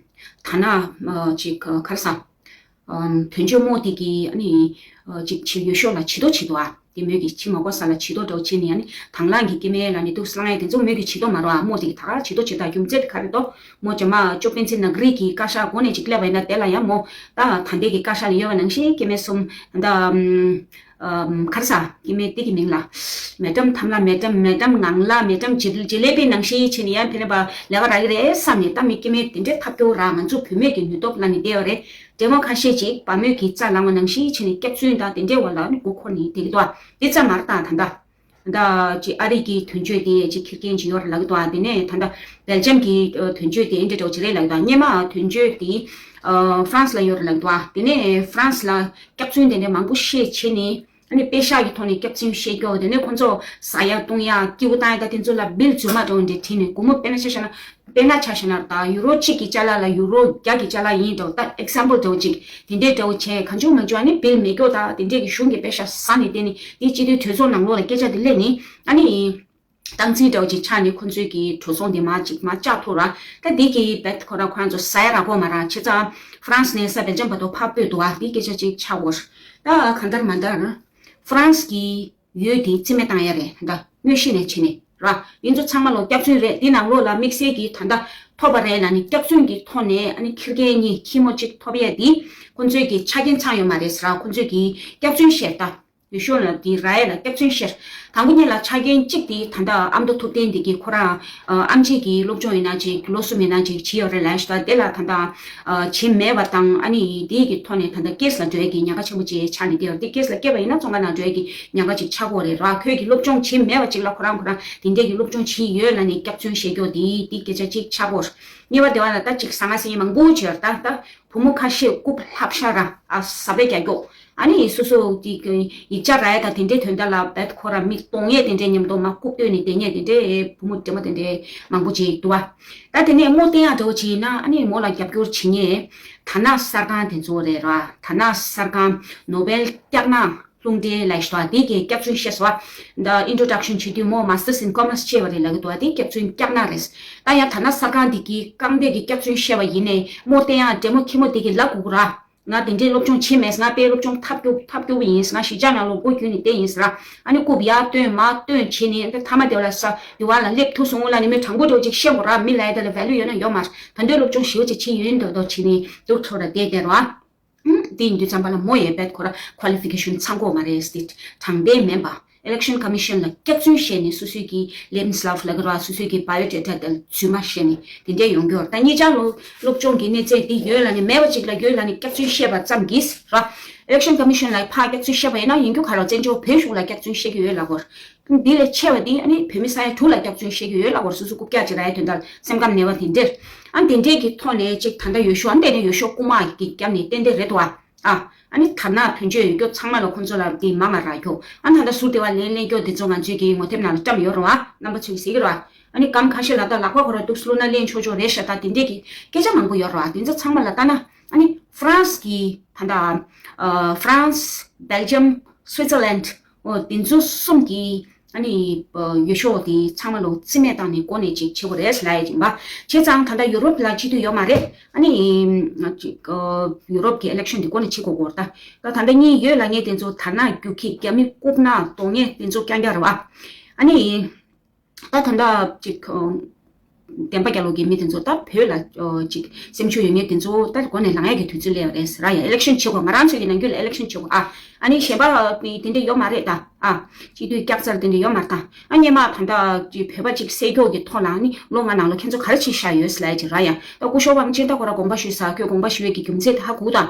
ད་ན་ཨ་ཅིག་ག་རེ་ཟ། ཨམ་དོན་གཅོད་མོ་དེ་གི་ཨ་ནི་ཨ་ཅིག་ཕྱི་ཡུལ་ཤུལ་ལ་བྱི་དོ་བྱི་དོ་ཨ། དེ་མོས་ཀྱི་ཕྱི་མ་གོ་ས་ལ་བྱི་དོ་འདྲ་བོ་བྱས་ནས་ཨ་ནི་དང་བླངས་ཀྱི་སྐྱེ་དམན་ལ་ནི་འདུག་སེ་ལངས་ཡ་དེ་ཚོ་མོས་ཀྱི་བྱི་དོ་མ་རེད་ཨ། མོ་དེ་གི་ད་ག་བྱི་དོ་བྱེད་སྟངས་རྒྱུ་མཚན་དེ་ག་རེ་འདུག་མོ་ཇོ་མ་ཅོ་པན་ཚི་ནག་རིག་གི་བཀའ་ཤག་སྒོ་ནས་ཅིག་སླེབས་པ་ཡིན་ན་དེ་ལ་ཡང་མོ་ད་ད་ལྟའི་གི་བཀའ་ཤག་ལ་ཡོད་པ་ནང་བཞིན་སྐྱེ་དམན་གསུམ་ད་ལྟ་ཨམ་ག་རེ་ཟ་སྐྱེ་དམན་དེ་གི་མིང་ལ་Madam་ཐམ་ལ་Madam་Madam་ངང་ལ་Madam་ཇི་ཇི་ལེ་པི་ནང་བཞིན་བྱས་ནས་ཡང་ཕེ་ནེ་པ་ལས་ཀ་རག་གི་རེད་བསམ་ནས་ད་མི་སྐྱེ་དམན་དེ་འདྲའི་ཐབས་སྐྱོ་ར་ང་ཚོ་བུད་མེད་ཀྱི་ནུས་སྟོབས་ལ་ནི་བསྡད་ཡོད་རེད། འདྲེ་མོ་ཁ་ཤས་ཅིག་བ་མོས་ཀྱི་རྩ་ལངས་པ་ནང་བཞིན་བྱས་ནས་སྐྱག་རྫུན་དང་དེ་འདྲའི་བར་ལ་ནི་མགོ་འཁོར་ནས་བསྡད་ཀྱི་འདུག་ཨ། དེ་ཙམ་མ་རེད་ད་ད་ལྟ། ད་ཅིག་ཨ་རི་གི་དོན་གཅོད་དེ་ཅིག་འཁྱེར་མཁན་ཅིག་ཡོད་རེད་ལབ་ཀྱི་འདུག་ཨ། དེ་ནས་ད་ལྟ་སྦེལ་ཇམ་གི་ཨ་དོན་གཅོད་དེ་འདྲ་འདྲ་བོ་ཅིག་རེད་ལབ་ཀྱི་འདུག་ཨ། སྔོན་མ་དོན་གཅོད་དེ་ཨ་ཧྥ་རན་སི་ལ་ཡོད་རེད་ལབ་ཀྱི་འདུག་ཨ། དེ་ནས་ཧྥ་རན་སི་ལ་སྐྱག་རྫུན་དེ་འདྲ་མང་པོ་བཤད་བྱས་ནས་ཨ་ནི་པེ་ཤག་གི་ཐོག་ནས་སྐྱག་རྫུན་བཤད་རྒྱུ་དེ་ནས་ཁོང་ཚོ་ཟ་ཡ་བཏུང་ཡ་སྐྱིད་པོ་བཏང་ཡ་ད་དེ་ཚོ་ལ་བིལ་རྫུན་མ་འདྲ་བོ་འདྲ་བྲིས་ནས་སྒོར་མོ་དཔེར་ན་ཆ་བཞག་ན། དཔེར་ན་ཆ་བཞག་ན་ད་ཡུ་རོ་གཅིག་གི་ཅ་ལག་ལ་ཡུ་རོ་བརྒྱ་གི་ཅ་ལག་ཡིན་འགྲོ། ད་ཨེག་སམ་པལ་འདྲ་བོ་ཅིག་དེ་འདྲའི་འདྲ་བོ་བྱས་གང་བྱུང་མང་བྱུང་ཨ་ནི་བིལ་མེད་སྐྱོ་ད་དེ་འདྲས་ཀྱི་གཞུང་གི་པེ་ཤ་ཟ་ནས་བསྡད་ནི་དེ་སྤྱི་འཐུས་གྲོས་ཚོགས་ནང་ལོགས་ལ་སྐད་ཆ་དེ་སླེབས་ནི་ཨ་ནི། སྟངས་འཛིན་འདྲ་བོ་ཅིག་ཆགས་ནས་ཁོ་ཚོའི་གི་འགྲོ་སོང་དེ་མར་ཅིག་མར་བཅག་ཐུབ་ར། ད་འདི་གི་བེད་ཁོ་རང་ཁོ་རང་ཚོ་ཟ་ཡ་རག་གོ་མ་ར། བྱས་ཙང་ཧྥ་རན་སི་ནས་ས་སྦེལ་ཇམ་བར་དུ་ཕར་སྤོས་འདུག་བ། འདི་སྐད་ཆ་ཅིག་ཆགས་གོ། ད་གང་ལྟར་མ་ལྟར་ཧྥ་རན་སི་གི་འོས་དེ་རྩིས་མེད་བཏང་ཡ་རེད། ད་དངོས་གཞི་ནས་བྱས་ནས་ར། འདི་ཚོ་ཚང་མ་ལོ་སྐྱག་རྫུན་རེད། འདི་ནང་ལོགས་ལ་དམིགས་བསལ་གྱི་ད་ལྟ་ཐོབ་པ་རེད་ལ་ནི་སྐྱག་རྫུན་གྱི་ཐོག་ནས་ཨ་ནི་ཁེར་རྐྱང་གཉིས་ཁྱི་མོ་གཅིག་ཐོབ་ཡས་འདི་ཁོ་ཚོའི་གི་ཆ་རྐྱེན་ཚང་ཡོད་མ་རེད་ཟེར་ར། ཁོ་ཚོས་གི་སྐྱག་རྫུན་བཤད་ད། འོས་ཤོག་ལ་དེ་རག་ཡས་ལ་སྐྱག་རྫུན་བཤད། དང་པོ་ཉིད་ལ་ཆ་རྐྱེན་གཅིག་དེ་ད་ལྟ་ཨ་མདོ་ཐུབ་བསྟན་དེ་གི་ཁོ་རང་ཨ་མཆིས་ཀྱི་སློབ་སྦྱོང་ཡིན་ན་ཅིག་ལོ་གསུམ་ཡིན་ན་ཅིག་བྱས་ཡོད་རེད་ལབ་ཤག་དེ་ལ་ད་ལྟ་བྱས་མེད་པ་དང་ཨ་ནི་དེ་གི་ཐོག་ནས་ད་ལྟ་ཀེ་སི་ལ་འགྲོ་ཡས་ཀྱི་ཉེན་ཁ་ཆེན་པོ་ཅིག་ཆགས་ནས་བསྡད་ཡོད་རེད། དེ་ཀེ་སི་ལ་སྐྱེས་པ་ཡིན་ན་བཙོན་ཁང་ནང་འགྲོ་ཡས་ཀྱི་ཉེན་ཁ་ཅིག་ཆགས་ཀྱི་ཡོད་རེད་ར། ཁོས་ཀྱི་སློབ་སྦྱོང་བྱས་མེད་པ་ཅིག་ལ་ཁོ་རང་ཁོ་རང་དེ་འདྲས་ཀྱི་སློབ་སྦྱོང་བྱས་ཡོད་ལབ་ནས་སྐྱག་རྫུན་བཤད་རྒྱུ་དེ་དེ་སྐད་ཆ་ཅིག་ཆགས་ཀྱི་ཡོད་རེད། གཉིས་པ་དེ་བ་ལ་ད་ཅིག་ཟ་ང་ཟེར་མཁན་མང་པོ་ཅིག་ཡོད་རེད། ད་ད་བུ་མོ་ཁ་ཤས་རྐུབ་ལྷབ་ཤ་ར་ཨ་ཟ་བས་རྒྱག་རྒྱུ། ཨ་ནི་སོ་སོ་དེ་གི་ཡིག་ཆ་རག་ཡས་དང་དེ་འདྲའི་དོན་དག་ལ་བད་ཁོ་ར་མི་གཏོང་ཡས་དེ་འདྲའི་མཉམ་དུ་མ་རྐུབ་བཏོན་ནས་བསྡད་མཁན་དེ་འདྲའི་བུ་མོ་འདྲེ་མོ་དེ་འདྲའི་མང་པོ་ཅིག་འདུག་བ། ད་དེ་ནས་དངོས་བསྟན་ཡག་འདྲ་བོ་ཅིག་ཡིན་ན་ཨ་ནི་མོ་ལ་རྒྱབ་སྐྱོར་བྱེད་མཁན་ད་ན་གསར་ཁང་དེ་ཚོ་རེད་ར། ད་ན་གསར་ཁང་ནོ་བེལ་སྐྱག་ནག་རླུང་འདྲེན་ལབ་ཤག་དེ་གི་སྐྱག་རྫུན་བཤད་སོང་བ། ད་ཨིན་ཊྲོ་ཌག་ཤན་བྱེད་དུས་མོ་མ་སི་ཊར་སི་ཨིན་ཀོ་མར་སི་བྱས་པ་རེད་ལབ་ཀྱི་འདུག་བ། དེ་སྐྱག་རྫུན་སྐྱག་ནག་རེད། ད་ཡང་ད་ན་གསར་ཁང་དེ་གི་རྐང་འདས་ཀྱི་སྐྱག་རྫུན་བཤད་པ་ཡིན་ནའི་དངོས་བསྟན་ཡག་འདྲེ་མོ་ཁྱི་མོ་དེ་གི་ལབ་དགོས་ཀྱི་ར། ང་དེ་འདྲའི་སློབ་སྦྱོང་བྱས་མེད། ང་དཔེ་སློབ་སྦྱོང་ཐབས་སྐྱོ་ཐབས་སྐྱོ་པོ་ཡིན། ང་གཞིས་ཆགས་ནང་ལོགས་སྒོ་བརྒྱུད་ནས་བསྡད་ཡིན་ཟེར་ར། ཨ་ནི་རྐུབ་ཡར་བཏོན་མར་བཏོན་བྱས་ནས་ཨ་ནི་མཐའ་མ་དེ་བ་ལ་ས་དེ་བ་ལ་སླེབས་ཐུབ་སོང་ལབ་ནས་མི་དྲང་པོ་འདྲ་བོ་ཅིག་བཤད་དགོས་ར། མི་ལབ་ཡ་དེ་ལ་ཝེ་ལུ་ཡོད་ན་ཡོད་མ་རེད། ད་འདོད་སློབ་སྦྱོང་ཞེ་པོ་ཅིག་བྱས་ཡོད་འདོད་འདོད་བྱས་ནས་འདུག་ཚོ་ར་བསྡད་བསྡད་ར། ཨུམ། དེ་ཡིན་དུས་ཙམ་པ་ལ་མོ་ཡས་བད་ཁོ་ར་ཁོ་ལི་ཕི་ཀེ་ཤན་ཚང་གི་མ་རེད་ཟེར། དྲང་བདེན་མིན་པ། ཨི་ལེག་ཤན་ཁོ་མི་ཤན་ལ་སྐྱག་རྫུན་བཤད་ནས་སོ་སོའི་གི་ལེབ་སི་ལབ་ལབ་ཀྱི་ར། སོ་སོའི་གི་བ་ཡོ་ཌེ་ཊ་དེ་རྫུན་མ་བཤད་ནས་དེ་འདྲས་ཡོང་གི་ཡོད་རེད། ད་གཉིས་ཆ་ལོ་སློབ་སྦྱོང་གི་གནས་ཚད་འདི་ཡོད་ལབ་ནས་མེད་པ་ཅིག་ལ་ཡོད་ལབ་ནས་སྐྱག་རྫུན་བཤད་པ་ཙམ་གྱིས་ར། ཨི་ལེག་ཤན་ཁོ་མི་ཤན་ལ་ཕར་སྐྱག་རྫུན་བཤད་པ་ཡིན་ན་ཡིན་རྒྱུ་ག་རེ། བཙན་བྱོལ་བོད་གཞུང་ལ་སྐྱག་རྫུན་བཤད་ཀྱི་ཡོད་ལབ་དགོས། འདི་ལས་ཆེ་བ་འདི་ཨ་ནི་བོད་མི་ས་ཡ་དྲུག་ལ་སྐྱག་རྫུན་བཤད་ཀྱི་ཡོད་ལབ་དགོས། སོ་སོ་རྐུབ་བཀྱག་ཅིག་རག་ཡའི་དོན་དག་སེམས་ཁམས་ནད་པ་དེ་འདྲས། ཨ་དེ་འདྲས་ཀྱི་ཐོག་ནས་ཅིག་ད་ལྟ་འོས་ཤོག་ཨ་དེ་ནས་འོས་ཤོག་རྐུ་མ་གི་རྒྱབ་ནས་ཏན་ཏན་རེད་དོ། ཨ་ཨ་ནི་དར་ནག་དོན་གཅོད་ཡོད་རྒྱུ་ཚང་མ་ལ་ཁོང་ཚོ་ལ་དེ་མ་མ་རག་རྒྱུ། ཨ་ད་ལྟ་ཟུར་དེ་བ་ལེན་ལེན་རྒྱུ་དེ་ཚོ་ང་ཚོའི་གི་ངོ་དེབ་ནང་ལ་བཀྲམ་ཡོད་རེད་བ། རྣམ་པ་ཚོས་གཟིགས་ཀྱི་རེད་བ། ཨ་ནི་གམ་ཁ་ཤས་ལ་ད་ལག་པ་ཁོ་ར་འདུག་སེ་བླུགས་ན་ལེན་ཆོག་ཆོག་རེད་ཤག་ད་དེ་འདྲས་ཀྱི་སྐད་ཆ་མང་པོ་ཡོད་རེད་བ། དེ་ཚོ་ཚང་མ་ལ་ལྟ་ན། ཨ་ནི་ཧྥ་རན་སི་གི་ད་ལྟ་ཨ་ཧྥ་རན་སི། སྦེལ་ཇམ། སུའི་ཙར་ལན། འོ་དེ་ཚོ་གསུམ་གྱི་ཨ་ནི་ཨ་འོས་ཤོག་དེ་ཚང་མ་ལོ་རྩིས་མེད་བཏང་ནས་འགོ་ནས་ཅིག་བྱེད་དགོས་རེད་ལབ་ཡ་ཅིག་ཡིན་པ། བྱས་ཙང་ད་ལྟ་ཡུ་རོབ་ལ་སྤྱི་འཐུས་ཡོད་མ་རེད། ཨ་ནི་ཨ་ཅིག་ཨ་ཡུ་རོབ་ཀྱི་ཨི་ལེག་ཤན་དེ་འགོ་ནས་བྱེད་དགོས་ཀྱི་ཡོད་རེད་ད། ད་ད་ལྟ་གཉིས་ཡོད་ལབ་མཁན་དེ་ཚོ་དར་ནག་རྒྱུག་ཁྱི། རྒྱ་མི་རྐུབ་ནག་གཏོང་མཁན་དེ་ཚོ་རྐྱང་རྐྱང་རེད་བ། ཨ་ནི། ད་ད་ལྟ་ཅིག་ཨ་བདེན་པ་རྒྱལ་ལོ་གི་མི་དེ་ཚོ་ད་བོད་ལ་ཨ་ཅིག་སེམས་ཤུགས་ཡོད་མཁན་དེ་ཚོ་ད་འགོ་ནས་ལངས་ཡས་ཀྱི་དུས་ཚོད་སླེབས་པ་རེད་ཟེར་ར། ཡ་ཨི་ལེག་ཤན་བྱེད་དགོས། ང་རང་ཚོ་ཡི་ནང་ཁུལ་ལ་ཨི་ལེག་ཤན་བྱེད་དགོས། ཨ་ཨ་ནི་གཞན་པ་དེ་དེ་འདྲས་ཡོད་མ་རེད་ད། ཨ་སྤྱི་འཐུས་སྐྱག་རྫུན་དེ་འདྲས་ཡོད་མ་རེད་ད། ཨ་སྔོན་མ་ད་ལྟ་ཅིག་བོད་པ་ཅིག་བསད་རྒྱུ་གི་ཐོག་ལ་ཨ་ནི་ལོ་ལྔ་ནང་ལ་ཁྱེད་ཚོ་ག་རེ་བྱས་བཞག་ཡོད་ཟེར་ལབ་ཡ་ཅིག་ར། ཡ་ད་སྐུ་ཞབས་དབང་ཆེན་ད་ཁོ་ར་དགོངས་པ་ཞུས་ས། ཁོས་དགོངས་པ་ཞུ་བའི་གི་རྒྱུ་མཚན་དེ་ཧ་གོ་དང་།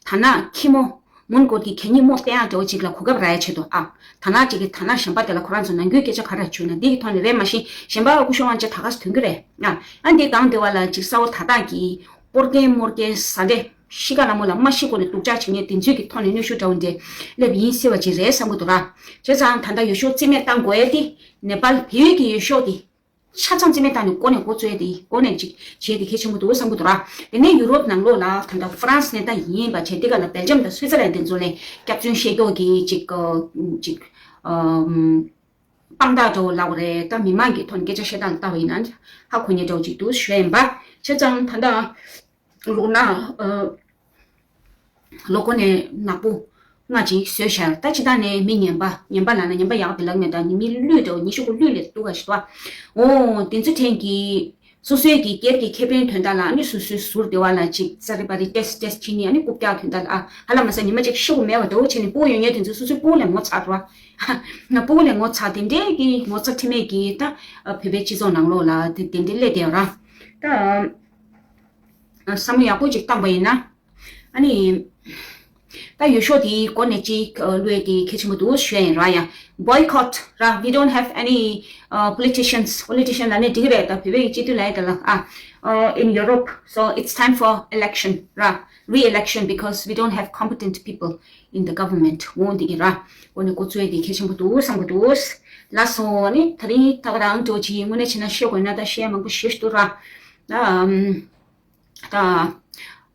ད་ན་ཁྱི་མོ། མོན་གྷོ་དེ་གད་སྙིགས་མོ་བསྟན་ཡག་འདྲ་བོ་ཅིག་ལ་གོ་སྐབས་རག་ཡ་ཆེད་དུ། ཨ་ད་ནག་ཅིག་གི་ད་ནག་གཞན་པ་དེ་ལ་ཁོ་རང་ཚོ་ནང་ཁུལ་སྐད་ཆ་ག་རེ་བྱུང་ན་འདི་གི་ཐོག་ནས་རེད། མ་གཞི་གཞན་པ་སྐུ་ཞབས་དབང་ཆེན་ད་ག་སེ་ཐོན་གི་རེད། ཨ་ཨ་འདི་གང་དེ་བ་ལ་ཅིག་གསར་བ་ད་ལྟ་གི་པོར་ཀན་མོར་ཀན་ཟ་འདྲེ་ཤི་ཀ་ལ་མོ་ལ་མ་ཤི་གོ་ནས་སྡུག་ཅག་བྱེད་མཁན་དེ་ཚོའི་གི་ཐོག་ནས་གནོན་ཤུགས་འདྲ་བོ་འདྲ་སླེབས་ཡིན་སྲིད་པ་ཅིག་རེད་བསམ་གི་འདུག་ར། བྱས་ཙང་ད་ལྟ་འོས་ཤོག་རྩིས་མེད་བཏང་དགོས་ཡ་དེ་ནེ་པཱལ་བལ་ཡུལ་གྱི་འོས་ཤོག་དེ། ཆ་ཚང་རྩིས་མེད་བཏང་ནས་འགོ་ནས་འགོ་བཙུགས་ཏེ་འགོ་ནས་ཅིག་བྱས་ཏེ་གལ་ཆེན་པོ་འདུག་བསམ་གྱི་འདུག་ར། དེ་ནས་ཡུ་རོབ་ནང་ལོགས་ལ་ད་ལྟ་ཧྥ་རན་སི་ནས་ད་ཡིན་པ་བྱས་དེ་ག་ལ་སྦེལ་ཇམ་དང་སུའི་ཙར་ལན་དེ་ཚོ་ནས་སྐྱག་རྫུན་བཤད་ཀྱོག་གི་ཅིག་ཅིག་དཔང་རྟགས་འདྲ་བོ་ལབ་དགོས་རེད། ད་མི་མང་གི་ཐོག་ནས་སྐད་ཆ་བཤད་སྟངས་ལྟ་བ་ཡིན་ན་ཧ་གོ་མཁན་འདྲ་བོ་ཅིག་འདུག་ཞུ་ཡ་ཡིན་པ། བྱས་ཙང་ད་ལྟ་ལོ་ན་ཨ། ལོ་གོ་ནས་ནག་པོ་ལྔ་ཅིག་བཟོས་ཤར། ད་ཅི་ད་ནས་མི་ངན་པ་ངན་པ་ལ་ན་ངན་པ་ཡག་པའི་ལག་མེད། ད་ནི་མི་ལུས་འདྲ་བོ་ཉི་ཤུ་གོ་ལུས་ལས་སྡུག་ག་ཞིག་ཏོ། འོ་དེ་ཚོ་ཕྲན་གྱིས་སོ་སོའི་གི་སྒེར་གྱི་ཁེ་ཕན་དོན་དག་ལ་ཨ་ནི་སོ་སོའི་ཟུར་སྡེ་བ་ལ་ཅིག་ཙ་རི་པ་རི་ཏེས་ཏེས་ཕྱིན་ནི་ཨ་ནི་རྐུབ་བཀྱག་དོན་དག་ལ་ཨ་ཧ་ལམ་མ་ཟ་ཉི་མ་ཅིག་ཤི་དགོས་མེད་པ་འདྲ་བོ་བྱས་ནས་སྤུ་གུ་ཡོད་མཁན་དེ་ཚོ་སོ་སོའི་སྤུ་གུ་ལས་ངོ་ཚ་འགྲོ་བ། ང་སྤུ་གུ་ལས་ངོ་ཚ་དེ་འདྲའི་གི་ངོ་ཚ་ཁྲེལ་མེད་ཀྱི་ད་བོད་པའི་སྤྱི་ཚོགས་ནང་ལོགས་ལ་དེ་དེ་འདྲའི་སླེབས་བསྡད་ཡོད་ར། ད། བསམ་བློ་ཡག་པོ་ཅིག་བཏང་པ་ཡིན་ན། ཨ་ནི། ད་འོས་ཤོག་དེའི་སྒོ་ནས་ཅིག་བླུགས་ཏེ་གལ་ཆེན་པོ་འདུག་ཞུ་ཡ་ཡིན་ར་ཡ། Boycott ར། We don't have any uh, politicians. Politician ལབ་ནས་འགྲིག་གི་རེད། ད་བོད་པའི་སྤྱི་འཐུས་ལབ་ཡ་དེ་ལ་ཨ། Uh, in Europe, so it's time for election ར། Re-election because we don't have competent people in the government. འོ་འདི་གི་ར། འོ་ནི་འགོ་བཙུགས་ཡ་དེ་གལ་ཆེན་པོ་འདུག་བསམ་གི་འདུག་ལགས་སོ། ཨ་ནི་ད་རིང་ད་ག་རང་འགྲོ་ཅིག་དངོས་གནས་བྱས་ན་བཤད་དགོས་ན་ད་བཤད་མང་པོ་ཞེ་ཞིག་འདུག་ར། ད། ད།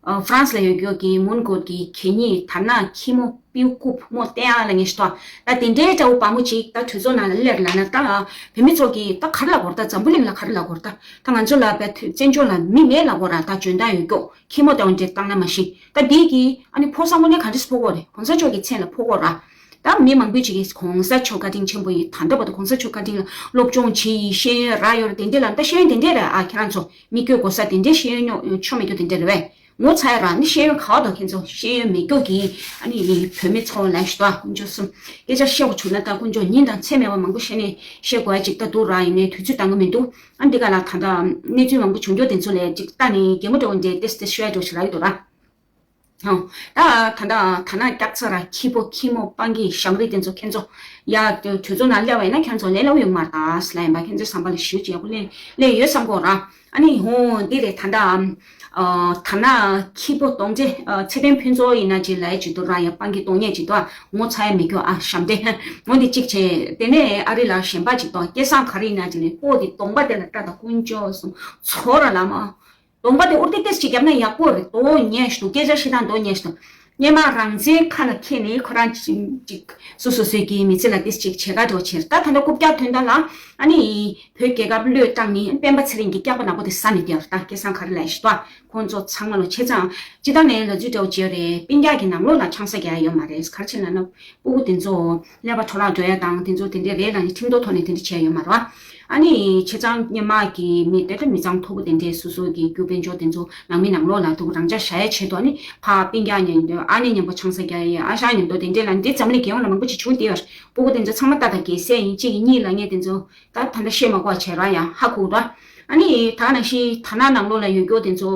ཨ་ཧྥ་རན་སི་ལ་ཡོད་རྒྱུ་གི་མོན་གྷོ་གི་གད་སྙིགས་དར་ནག་ཁྱི་མོ་སྤྲེའུ་རྐུབ་མོ་བསྟན་ཡག་ལ་ངེས་ཤེས་ཏོ། ད་དེ་འདྲའི་འདྲ་བོ་བ་མོ་ཅིག་ད་གྲོས་ཚོགས་ནང་ལ་སླེབས་ལབ་ན་ད་བོད་མི་ཚོ་གིས་ད་ག་རེ་ལབ་དགོས་རེད། ད་འཛམ་བུ་གླིང་ལ་ག་རེ་ལབ་དགོས་རེད། ད་ད་ང་ཚོ་ལ་བལ་བཙན་བྱོལ་ལ་མི་མེད་ལབ་དགོས་ར། ད་འཇོན་ཐང་ཡོད་རྒྱུ་ཁྱི་མོ་དང་འདྲེ་བཏང་ན་མ་ཤི། ད་འདི་གི་ཨ་ནི་ཕོག་ས་དངོས་གནས་ག་འདྲས་ཕོག་གོ་རེད། གོང་ས་མཆོག་གི་མཚན་ལ་ཕོག་གོ་ར། ད་མི་མང་པོ་ཅིག་གིས་གོང་ས་མཆོག་བཀའ་དྲིན་ཆེན་པོ་ཡིན། ད་ལྟ་བར་དུ་གོང་ས་མཆོག་བཀའ་དྲིན་ལ་སློབ་སྦྱོང་བྱས་ཡིན། ཤེས་ཡོན་རག་ཡོད་རེད། དེ་འདྲས་ལ་ད་ཤེས་ཡོན་དེ་འདྲས་རེད། ཨ་ཁྱེད་རང་ཚོ་མི་བསྐྱོད་དགོས་ས་དེ་འདྲས། ཤེས་ཡོན་ཉོ་ཆོ་མེད་རྒྱུ་དེ་འདྲས་རེད་བས། ངོ་ཚ་ཡ་ར་ནི་ཤེས་ཡོན་ག་བ་དང་ཁྱེད་ཚོ་ཤེས་ཡོན་མེད་རྒྱུ་གི་ཨ་ནི་བོད་མི་ཚོ་ལ་ཞུ་དག་དཀོན་མཆོག་གསུམ་སྐད་ཆ་བཤད་དགོས་བྱུང་ན་ད་དཀོན་མཆོག་ཉིན་དང་མཚན་མེད་པ་མང་པོ་བཤད་ནས་བཤད་དགོས་ཡ་ཅིག་ད་འདུག་ར། ཡིན་ནའི་དུས་ཚོད་འདང་གི་མི་འདུག་ཨ་འདི་ག་ལ་ད་ལྟ་གནས་ཚུལ་མང་པོ་བྱུང་རྒྱུ་དེ་ཚོ་ལས་ཅིག་ལྟ་ནས་གད་མོ་འདྲ་བོ་འདྲ་ཏེས་ཏེས་ཤོད་ཡ་འདྲ་བོ་ཞིག་ལབ་ཀྱི་འདུག་ར། ཧང་། ད་ད་ད་ད་ན་སྐྱག་ཚ་ར་ཁྱི་ཕོ་ཁྱི་མོ་སྤང་གི་ཞང་རི་དེ་ཚོ་ཁྱེད་ཚོ་ཡ་གྲོས་ཚོགས་ནང་སླེབས་པ་ཡིན་ན་ཁྱེད་ཚོ་ལས་སླ་པོ་ཡོང་མ་རེད་ད་ཟེར་ལབ་ཡིན་པ། ཁྱེད་ཚོའི་བསམ་པ་ལ་ཞུ་ཅིག་ཡག་པོ་ལས་ལས་ཡོད་བསམ་གོ་ར། ཨ་ནི་ཧོ་འདི་རེད། ད་ད་ཨམ་ཨ་ད་ན་ཁྱི་ཕོ་གདོང་འདྲེ་ཨ་ཚེ་བརྟན་ཕུན་ཚོགས་ཡིན་ན་ཅིག་ལབ་ཡ་ཅིག་འདུག་ར། ཡ་སྤང་གི་གདོང་ཉེས་ཅིག་འདུག་ཨ་ངོ་ཚ་ཡ་མེད་རྒྱུ་ཨ་ཞབས་འདྲེ་ངོ་འདི་གཅིག་བྱས། དེ་ནས་ཨ་རི་ལ་གཞན་པ་ཅིག་འདུག་སྐལ་བཟང་ག་རེ་ཡིན་ན་ཅིག་ལས་ཕོ་དེ་གདོང་པ་དེ་ལ་ལྟ་ད་དཀོན་མཆོག་གསུམ་ཚོར་ར་ལ་མ། གདོང་པ་དེ་ཨུར་ཏི་ཏིས་ཅིག་བརྒྱབ་ན་ཡག་པོ་རེད། དོ་ཉེས་ཤི་འདུག་སྐད་ཆ་བཤད་སྟངས་དོ་ཉེས་ཤི་འདུག་སྔོན་མ་རང་བཙན་ཁ་ལ་འཁྱེར་ནས་ཁོ་རང་ཅིག་ཅིག་སོ་སོ་སོའི་གི་མི་ཚེ་ལ་ཏིས་ཅིག་བྱེད་དགའ་འགྲོ་བྱེད། ད་ད་ལྟ་རྐུབ་བཀྱག་ཐོན་ད་ལ་ཨ་ནི་བོད་རྒྱལ་ཁབ་བློས་བཏང་ནས་སྤེན་པ་ཚེ་རིང་གི་སྐྱག་པ་ནག་པོ་དེ་ཟ་ནས་བསྡད་ཡོད་རེད། ད་སྐལ་བཟང་ག་རེ་ལབ་ཤི་འདུག་ཁོང་ཚོ་ཚང་མ་ལོ་བྱས་ཙང་སྤྱི་བཏང་ནས་ལབ་ཚུལ་འདྲ་བོ་བྱས་ཡོད་རེད། སྤུན་ཀྱག་གི་ནང་ལོགས་ལ་ཆང་ས་རྒྱག་ཡ་ཡོད་མ་རེད། ག་རེ་བྱས་ན་ན། སྤུ་གུ་དེ་ཚོ་ཀླད་པ་འཕྲོ་བརླག་འགྲོ་ཡ་དང་དེ་ཚོ་དེ་འདྲས་རེད་ལབ་ནས་ཁྲིམས་ཐོག་ཐོག་ནས་དེ་འདྲས་བྱས་ཡོད་མ་རེད་བ། ཨ་ནི་བྱས་ཙང་སྔོན་མ་གི་མི་དེ་འདྲ་མི་ཚང་མཐོ་པོ་དེ་འདྲས་སོ་སོ་གི་རྒྱུ་དཔལ་འབྱོར་དེ་ཚོ་ནང་མི་ནང་ལོགས་ལ་འདུག་རང་འཇགས་བཞག་ཡ་ཆེད་དུ་ཨ་ནི་ཕ་སྤུན་ཀྱག་ཉན་འདོད་ཨ་ནེ་མཉམ་པོ་ཆང་ས་རྒྱག་ཡ་ཨ་ཞང་ཉན་འདོད་དེ་འདྲས་ལབ་ནས་འདི་འཛམ་གླིང་རྒྱལ་ཡོངས་ལ་མང་པོ་ཅིག་བྱུང་བསྡད་ཡོད་རེད། སྤུ་གུ་དེ་ཚོ་ཚང་མ་ལྟ་ད་གེ་སེ་ཡིན། གཅིག་གིས་གཉིས་ལབ་མཁན་དེ་ཚོ་ད་ད་ལྟ་བཤད་མ་དགོས་པ་བྱས་ར་ཡང་ཧ་གོ་ར། ཨ་ནི་ད་ནང་བཞིན་ད་ནང་ནང་ལོགས་ལ་ཡོད་རྒྱུ་དེ་ཚོ།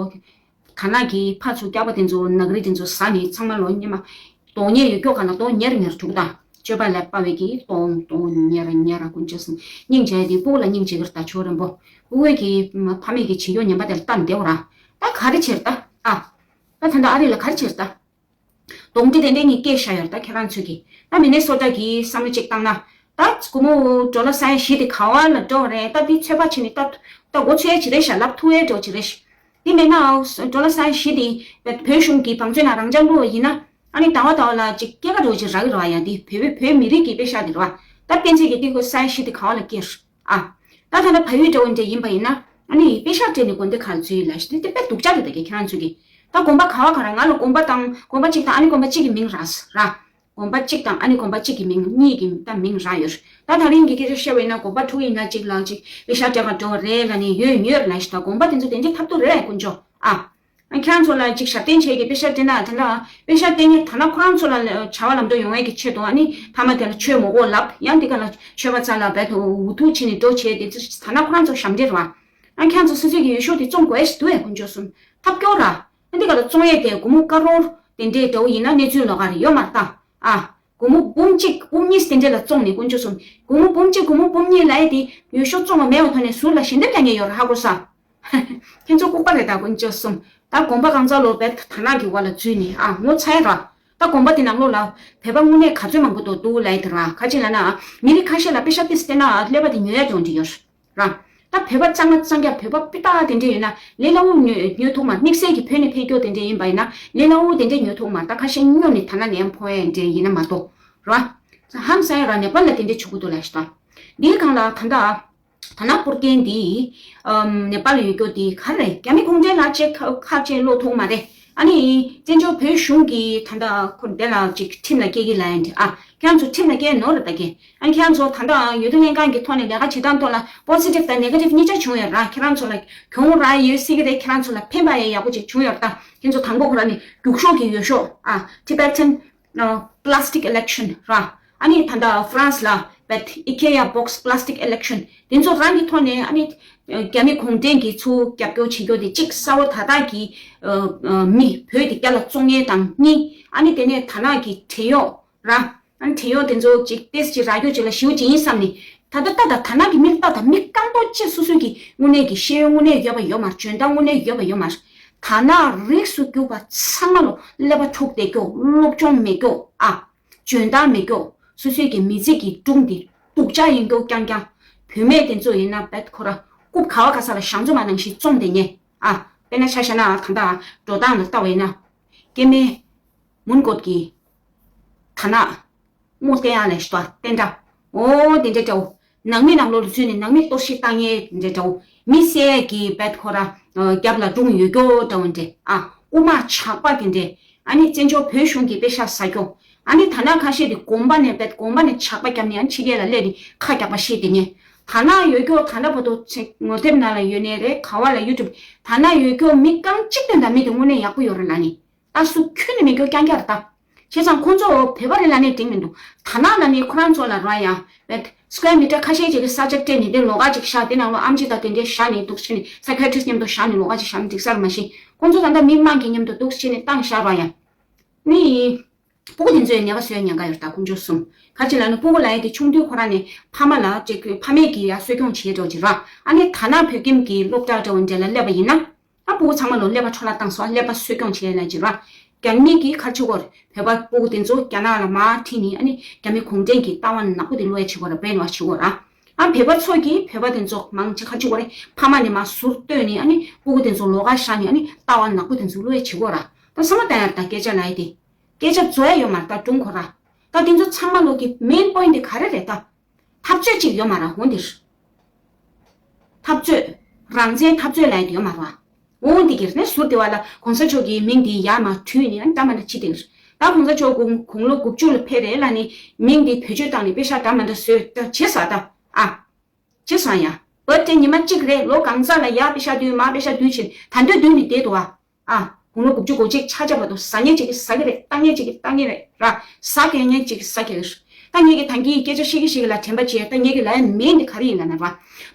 ཐ་ན་གི་ཕར་ཚུར་སྐྱག་པ་དེ་ཚོ་ནག་རིལ་དེ་ཚོ་ཟ་ནས་ཚང་མ་ལོ་སྙེ་མ། གདོང་ཉེ་ཡོད་ཀྱོག་ག་ལ་གདོང་ཉེར་ཉེར་དྲུག་དང་། སྤྱོད་པ་ལ་དཔའ་བའི་གི་གདོང་གདོང་ཉེར་ཉེར་དཀོན་མཆོག་གསུམ་སྙིང་རྗེ་དེ་སྤུ་གུ་ལ་སྙིང་རྗེ་གི་ད་ཆོ་རན་པོ། སྤུ་གུའི་གི་ཕ་མེས་གི་བྱེད་ཡོ་ཉན་པ་དེ་ལ་ལྟ་མི་བདེ་བ་ར། ད་ག་རེ་བྱེད་ད་ཨ། ད་ད་ད་ཨ་རི་ལ་ག་རེ་བྱེད་ད། གདོང་དྲི་དེ་འདྲས་གཉིས་སྐྱེས་བཞག་ཡོད་ད་ཁྱེད་རང་ཚོས་ཀྱི། ད་མི་ནི་སོ་ཊ་གི་བསམ་བློ་གཅིག་བཏང་ན། ད་སྒོར་མོ་ཌོ་ལར་ས་ཡ་བཞི་དེ་ག་བ་ལ་འགྲོ་རེད། ད་དེ་ཚོད་དཔག་བྱས་ནས་ད་ད་སྒོ་ཚོད་ཡ་ཅི་རེད་ཤག་ལབ་ཐུབ་ཡ་འགྲོ་ཅི་རེད་ཤག་དེ་མེད་ན་ཌོ་ལར་ས་ཡ་བཞི་དེ་བོད་གཞུང་གི་བང་མཛོད་ནང་རང་འཇགས་བླུགས་པ་ཡིན་ན་ཨ་ནི་ཟླ་བ་ཟླ་བ་ལ་ཅིག་སྐྱེད་ཀ་འགྲོ་ཅིག་རག་གི་རེད་བ། ཡ་དེ་བོད་བོད་མི་རིགས་ཀྱི་པེ་ཤག་དེ་རེད་བ། ད་པེན་ཚེ་གི་དེ་ཁོ་ས་ཡ་བཞི་དེ་ག་བ་ལ་སྐྱེས་ཨ། ད་ད་ལྟ་བལ་ཡུལ་འདྲ་བོ་འདྲ་ཡིན་པ་ཡིན་ན་ཨ་ནི་པེ་ཤག་སྤྲད་ནས་དགོན་སྡེ་ཁག་ལ་འཛུལ་ཡིན་ལབ་ཤག་དེ་དེ་དཔེ་སྡུག་ཅག་རེད་ད་གི་ཁྱེད་རང་ཚོས་ཀྱི། ད་དགོན་པ་ག་བ་ག་ར་ང་ལ་དགོན་པ་དང་དགོན་པ་གཅིག་དང་ཨ་ནི་དགོན་པ་གཅིག་གི་མིང་རག་ར། དགོན་པ་གཅིག་དང་ཨ་ནི་དགོན་པ་གཅིག་གི་མིང་གཉིས་ཀྱི་ད་མིང་རག་ཡོད་རེད། ད་ད་རིང་གི་སྐད་ཆ་བཤད་པ་ཡིན་ན་དགོན་པ་དྲུག་ཡིན་ན་གཅིག་ལ་གཅིག་པེ་ཤག་སྤྲད་ག་འགྲོ་བ་རེད་ལབ་ནས་ཡོད་ཡོད་ལབ་ཤག་ད་དགོན་པ་དེ་ཚོ་དེ་འདྲའི་ཐབས་སྡུག་རེད་དཀོན་མཆོག་ཨ། ཁྱེད་རང་ཚོ་ལ་ཅིག་ཞབས་བརྟན་བྱས་ཀྱི་པེ་ཤག་སྤྲད་ན་ད་ལྟ་པེ་ཤག་སྤྲད་མཁན་ད་ལྟ་ཁོ་རང་ཚོ་ལ་བྱ་བ་ལམ་འགྲོ་ཡོང་ཡས་ཀྱི་ཆེད་དུ་ཨ་ནི་ཕ་མ་དེ་ལ་ཆོས་མོ་གོ་ལབ་ཡང་དེ་ག་ལ་ཆོས་པ་ཚ་ལ་བས་དུ་འུ་ཐུག་བྱས་ནས་འགྲོ་བྱས་དེ་ཚོ་ད་ལྟ་ཁོ་རང་ཚོ་ཞབས་འདྲེན་རེད་བ། ཨ་ཁྱེད་རང་ཚོ་སོ་སོའི་གི་འོས་ཤོག་དེ་བཙོང་དགོས་ཡས་ཞིག་འདུག་ཨེ་དཀོན་མཆོག་གསུམ་ཐབས་སྐྱོ་ར། ཨ་འདི་ག་ལ་བཙོང་ཡས་དེ་སྒོར་མོ་ཀ་རོར་དེ་འདྲའི་འདྲ་བོ་ཡིན་ན་གནས་ཚུལ་ལོགས་ཀ་རེད་ཡོད་མ་རེད་ད། ཨ། སྒོར་མོ་འབུམ་གཅིག་འབུམ་གཉིས་དེ་འདྲ་ལ་བཙོང་ནས་དཀོན་མཆོག་གསུམ། སྒོར་མོ་འབུམ་གཅིག་སྒོར་མོ་འབུམ་གཉིས་ལབ་ཡས་དེ་འོས་ཤོག་བཙོང་བ་མེད་པའི་ཐོག་ནས་ཟུར་ལ་ཞལ་འདེབས་རྒྱག་མཁན་ཡོད་རེད་ཧ་གོ་ས། ཁྱེད་ཚོ་ལྐུགས་པ་རེད་ད་དཀོན་མཆོག་གསུམ། ད་དགོན་པ་གང་ཚ་ལོ་བས་ཐ་ན་གི་བ་ལ་འཛུལ་ནས་ཨ་ངོ་ཚ་ཡ་ར། ད་དགོན་པ་དེ་ནང་ལོགས་ལ་བོད་པ་དངོས་གནས་ག་ཚོད་མང་པོ་འདུག་འདུག་ལབ་ཡས་དེ་ར་ག་ཅི་ལབ་ན་མི་རིགས་ཁ་ཤས་ལ་པེ་ཤག་ཏིས་བསྟན་ན་ཀླད་པ་དེ་ཉོ་ཡ་འགྲོ་འདི་ཡོད་ར། ད་བོད་པ་གཙང་མ་གཙང་རྐྱང་བོད་པ་སྤུས་དག་དེ་འདྲས་ཡོད་ན་ལས་སླ་བོ་ཉོ་ཉོ་ཐུབ་མ་དམིགས་བསལ་གྱི་བོད་ནས་ཕེབས་སྐྱོ་དེ་འདྲས་ཡིན་པ་ཡིན་ན་ལས་སླ་བོ་དེ་འདྲས་ཉོ་ཐུབ་མ་ད་ཁ་ཤས་སྨྱོ་ནས་ཐ་ན་ནས་ཕོ་ཡ་འདྲས་ཡིན་ན་མ་གཏོགས་ར། ཧམ་ས་ཡ་ར་ནེ་པཱལ་ལ་དེ་འདྲས་བྱུང་གི་འདུག་ལབ་ཤི་ད། འདིའི་སྒང་ལ་ད་ད་ད་ན་སྤུར་རྒྱན་འདི་ནེ་པཱལ་ལ་ཡོད་རྒྱུ་དེ་ག་རེ་རྒྱ་མི་གུང་ཁྲན་ལ་ཅེ་ཁ་ཅེ་ལོ་ཐུག་མ་རེད། ཨ་ནི་བཙན་བྱོལ་བོད་གཞུང་གིས་ད་ལྟ་ཁོ་འདི་ལ་ཅིག་ཁྲིམས་ལ་སྐྱེལ་གྱི་ལ་ཡིན་ཨ་ཁྱེད་ཚོ་ཁྲིམས་ལ་སྐྱེལ་ནོར་རེད་ད་གི། ཨ་ཁྱེད་ཚོ་ད་ལྟ་འོས་བསྡུ་ལྷན་ཁང་གི་ཐོག་ནས་ལས་ཀ་བྱེད་སྟངས་ཐོག་ལ་པོ་སི་ཊིབ་དང་ནེ་ག་ཊིབ་གཉིས་ཆ་བྱུང་ཡོད་ར། ཁྱེད་རང་ཚོ་ལ་གྱོང་རག་ཡོད་སྲིད་ཀྱི་རེད། ཁྱེད་རང་ཚོ་ལ་ཕན་པ་ཡང་ཡག་པོ་ཅིག་བྱུང་ཡོད་ར། ད་ཁྱེད་ཚོ་དང་པོ་ཁོ་ར་ནི་རྒྱུགས་ཤོག་གི་འོས་ཤོག་ཨ་Tibetan plastic election ར། ཨ་ནི་ད་ལྟ་ཧྥ་རན་སི་ལ་བེད་ཨི་ཀེ་ཡ་བོག་སི་པ་ལ་སི་ཊིག་ཨི་ལེག་ཤན་དེ་ཚོ་རང་གི་ཐོག་ནས་ཨ་ནི་རྒྱ་མི་གུང་ཁྲན་གྱི་ཚུར་རྒྱབ་སྐྱོར་བྱེད་རྒྱུ་དེ་གཅིག་གསར་བ་ད་ལྟ་གི་མི་བོད་དེ་རྒྱ་ལ་བཙོང་མཁན་དང་གཉིས། ཨ་ནི་དེ་ནས་ད་ནག་གི་བྲན་གཡོག་ར། ཨ་ནི་བྲན་གཡོག་དེ་ཚོ་གཅིག་ཏེས་གཅིག་རག་རྒྱུ་གཅིག་ལ་ཞེ་པོ་ཅིག་ཡིན་བསམ་ནས་ད་ལྟ་ལྟ་ད་ད་ནག་གི་མི་ལྟ་ད་མི་རྐང་ཐོག་གཅིག་སོ་སོའི་གི་དངོས་གནས་ཀྱི་ཤེས་ཡོན་དངོས་གནས་ཡོད་པ་ཡོད་མ་རེད། འཇོན་ཐང་དངོས་གནས་ཡོད་པ་ཡོད་མ་རེད། ད་ནག་རིགས་སུ་གྱུར་པ་ཚང་མ་ལོ་ཀླད་པ་འཁྲུགས་བསྡད་རྒྱུ་སློབ་སྦྱོང་མེད་རྒྱུ་ཨ། འཇོན་ཐང་མེད་རྒྱུ། སོ་སོའི་གི་མི་ཚེ་གི་སྒྲུང་འདི་སྡུག་ཅག་ཡིན་རྒྱུ་རྐྱང་རྐྱང་། བུད་མེད་དེ་ཚོ་ཡིན་ན་བེད་ཁོ་ར་རྐུབ་ག་བ་ག་ས་ལ་ཞང་ཚོ་མ་ནང་བཞིན་བཙོང་བསྡད་ཉེ་ཨ། དཔེར་ན་ཆ་བཞག་ན་ད་ལྟ་འགྲོ་སྟངས་ལ་ལྟ་བ་ཡིན་ན། སྐྱེ་དམན་མུན་སྐོར་གྱི་ད་ན་མོ་བསྟན་ཡག་ལས་ཤོག་བསྟན་དྲ། འོ་དེ་འདྲ་འདྲ་བོ། ནང་མི་ནང་ལོགས་ལ་འཛུལ་ནས་ནང་མི་གཏོར་བཤིག་བཏང་ཡས་དེ་འདྲ་འདྲ་བོ། མི་བསད་ཀྱི་བེད་ཁོ་ར་རྒྱབ་ལ་སྒྲུང་ཡོད་སྐྱོ་འདྲ་བོ་འདྲ། ཨ་དབུ་མ་ཇག་པ་དེ་འདྲ། ཨ་ནི་བཙན་བྱོལ་བོད་གཞུང་གི་པེ་ཤག་ཟ་སྐྱོ། ཨ་ནི་ད་ན་ཁ་ཤས་དེ་དགོན་པ་ནས་བེད་དགོན་པ་ནས་ཇག་པ་བརྒྱབ་ནས་ཨ་ནི་ཕྱི་རྒྱལ་ལ་སླེབས་ནས་ཁ་རྒྱག་པ་ཤེས་དེ་ཉེ། ད་ན་ཡོད་སྐྱོ་ད་ན་བར་དུ་ཚེ་ངོ་དེབ་ནང་ལ་ཡོད་ནས་རེད། ག་བ་ལ་ཡུ་ཊུབ། ད་ན་ཡོད་སྐྱོ་མི་རྐང་གཅིག་དོན་དང་མི་དེ་དངོས་གནས་ཡག་པོ་ཡོད་རེད་ལ་ནི། ད་སུ་ཁྱོན་ནས་མི་སྐྱོ་རྐྱང་རྐྱང་རེད་ད། བྱས་ཙང་ཁོང་ཚོ་བོད་པ་རེད་ལ་ནི་དྲན་མི་འདུག་ད་ན་ལ་ནི་ཁོ་རང་ཚོ་ལ་ར་ཡ་བེད་སི་ཀུ་ཝེར་མི་ཊར་ཁ་ཤས་ཅིག་གི་ས་ཆ་སྤྲད་ནས་དེ་ལོགས་ཀ་ཅིག་བཞག་དེ་ནང་ལོགས་ཨེམ་ཆི་དང་དེ་འདྲའི་བཞག་ནས་འདུག་བྱས་ནས་སའི་ཀ་ཡ་ཊི་རི་སི་མཉམ་དུ་བཞག་ནས་ལོགས་ཀ་ཅིག་བཞག་ན་འགྲིག་ས་རེད། མ་གཞི་ཁོང་ཚོ་ད་ལྟ་མི་མང་གི་མཉམ་དུ་འདུག་བྱས་ནས་བཏང་བཞག་ར་ཡ། ནི། སྤུ་གུ་དེ་ཚོས་ཉེས་པ་བཟོས་ཉེན་ཁ་ཡོད་ད་དཀོན་མཆོག་གསུམ། ག་ཅི་ལབ་ན་སྤུ་གུ་ལབ་ཡ་དེ་ཆུང་དུས་ཁོ་རང་ནས་ཕ་མ་ལ་ཅིག་ཕ་མས་ཀྱིས་ཡ་གསོ་སྐྱོང་བྱེད་འགྲོ་ཅིག་ར། ཨ་ནི་ད་ན་བོད་ཁྱིམ་གྱི་སློབ་གྲྭ་འདྲ་བོ་འདྲ་ལ་སླེབས་པ་ཡིན་ན། ཨ་སྤུ་གུ་ཚང་མ་ལོ་ཀླད་པ་འཕྲོ་བརླག་བཏང་སོང་། ཀླད་པ་གསོ་སྐྱོང་བྱེད་ཡ་ལ་ཅིག་ར། རྒྱ་མི་གིས་ག་རེ་བྱེད་དགོས་རེད། བོད་པ་སྤུ་གུ་དེ་ཚོ་རྒྱ་ནག་ལ་མར་ཁྲིད་ནས་ཨ་ནི་རྒྱ་མི་གུང་ཁྲན་གྱི་ལྟ་བ་ནག་པོ་དེ་བློ་ཡ་བྱེད་དགོས་ར། བྷི་རེན་ཝ་ཤི་བྱེད་དགོས་ར། ཨ་བོད་པ་ཚོ་གིས་བོད་པ་དེ་ཚོ་མང་ཆེ་ག་རེ་བྱེད་དགོས་རེད། ཕ་མ་ནས་མར་ཟུར་བཏོན་ནས་ཨ་ནི་སྤུ་གུ་དེ་ཚོ་ལོགས་ཀ་བཞག་ནས་ཨ་ནི་ལྟ་བ་ནག་པོ་དེ་ཚོ་བློ་ཡ་བྱེད་དགོས་ར། ད་བསམ་བློ་བཏང་ཡ་རེད་ད་སྐད་ཆ་ལབ་ཡ་དེ། སྐད་ཆ་རྫོགས་ཡ་ཡོད་མ་རེད་ད་སྒྲུང་ཁོ་ར། ད་དེ་ཚོ་ཚང་མ་ལོག་གི་མེན་པོ་ཡིན་དེ་ག་རེ་རེད་ད། འཐབ་རྩོད་ཅིག་ཡོད་མ་རེད་འོང་འདིར། འཐབ་རྩོད། རང་བཙན་འཐབ་རྩོད་ལབ་ཡ་དེ་ཡོད་མ་རེད་བ། འོང་འདི་གིར་ནས་ཟུར་དེ་བ་ལ་གོང་ས་མཆོག་གི་མིང་དེ་ཡར་མར་བྲུས་ནས་ཨ་འདྲ་མ་འདྲ་བྱེད་དེ། ད་གོང་ས་མཆོག་དགུང་དགུང་ལོ་དགུ་བཅུ་ལ་ཕེབས་རེད་ལབ་ནས་མིང་དེ་བེད་སྤྱོད་བཏང་ནས་པེ་ཤག་འདྲ་མ་འདྲ་བཟོས་ད་བྱེད་ས་ད། ཨ། བྱེད་ས་ཡ། བར་ཐི་ཌེ་ཉི་མ་གཅིག་རེད། ལོ་གང་ས་ལ་ཡར་པེ་ཤག་བསྡུས་མར་པེ་ཤག་བསྡུས་བྱེད་ད་འདོད་བསྡུས་ནས་བསྡད་འདུག་ཨ། ཨ། དགུང་ལོ་དགུ་བཅུ་གོ་གཅིག་ཆ་ཆ་བར་དུ་ཟ་ཉེན་ཅིག་གི་ཟ་གི་རེད། བཏང་ཉེན་ཅིག་གི་བཏང་ཉེན་རེད་ར། ཟ་དགོས་ཉེན་ཅིག་གི་ཟ་གི་རེད། ད་ངེད་ཀྱི་ད་གིན་སྐད་ཆ་བཤད་ཀྱི་བཤད་ཀྱི་ལ་དྲན་པ་བྱས། ད་ངེད་ཀྱི་ལ་ཡ་མེད་འདི་ག་རེ་ཡིན་ལ་ན་ར།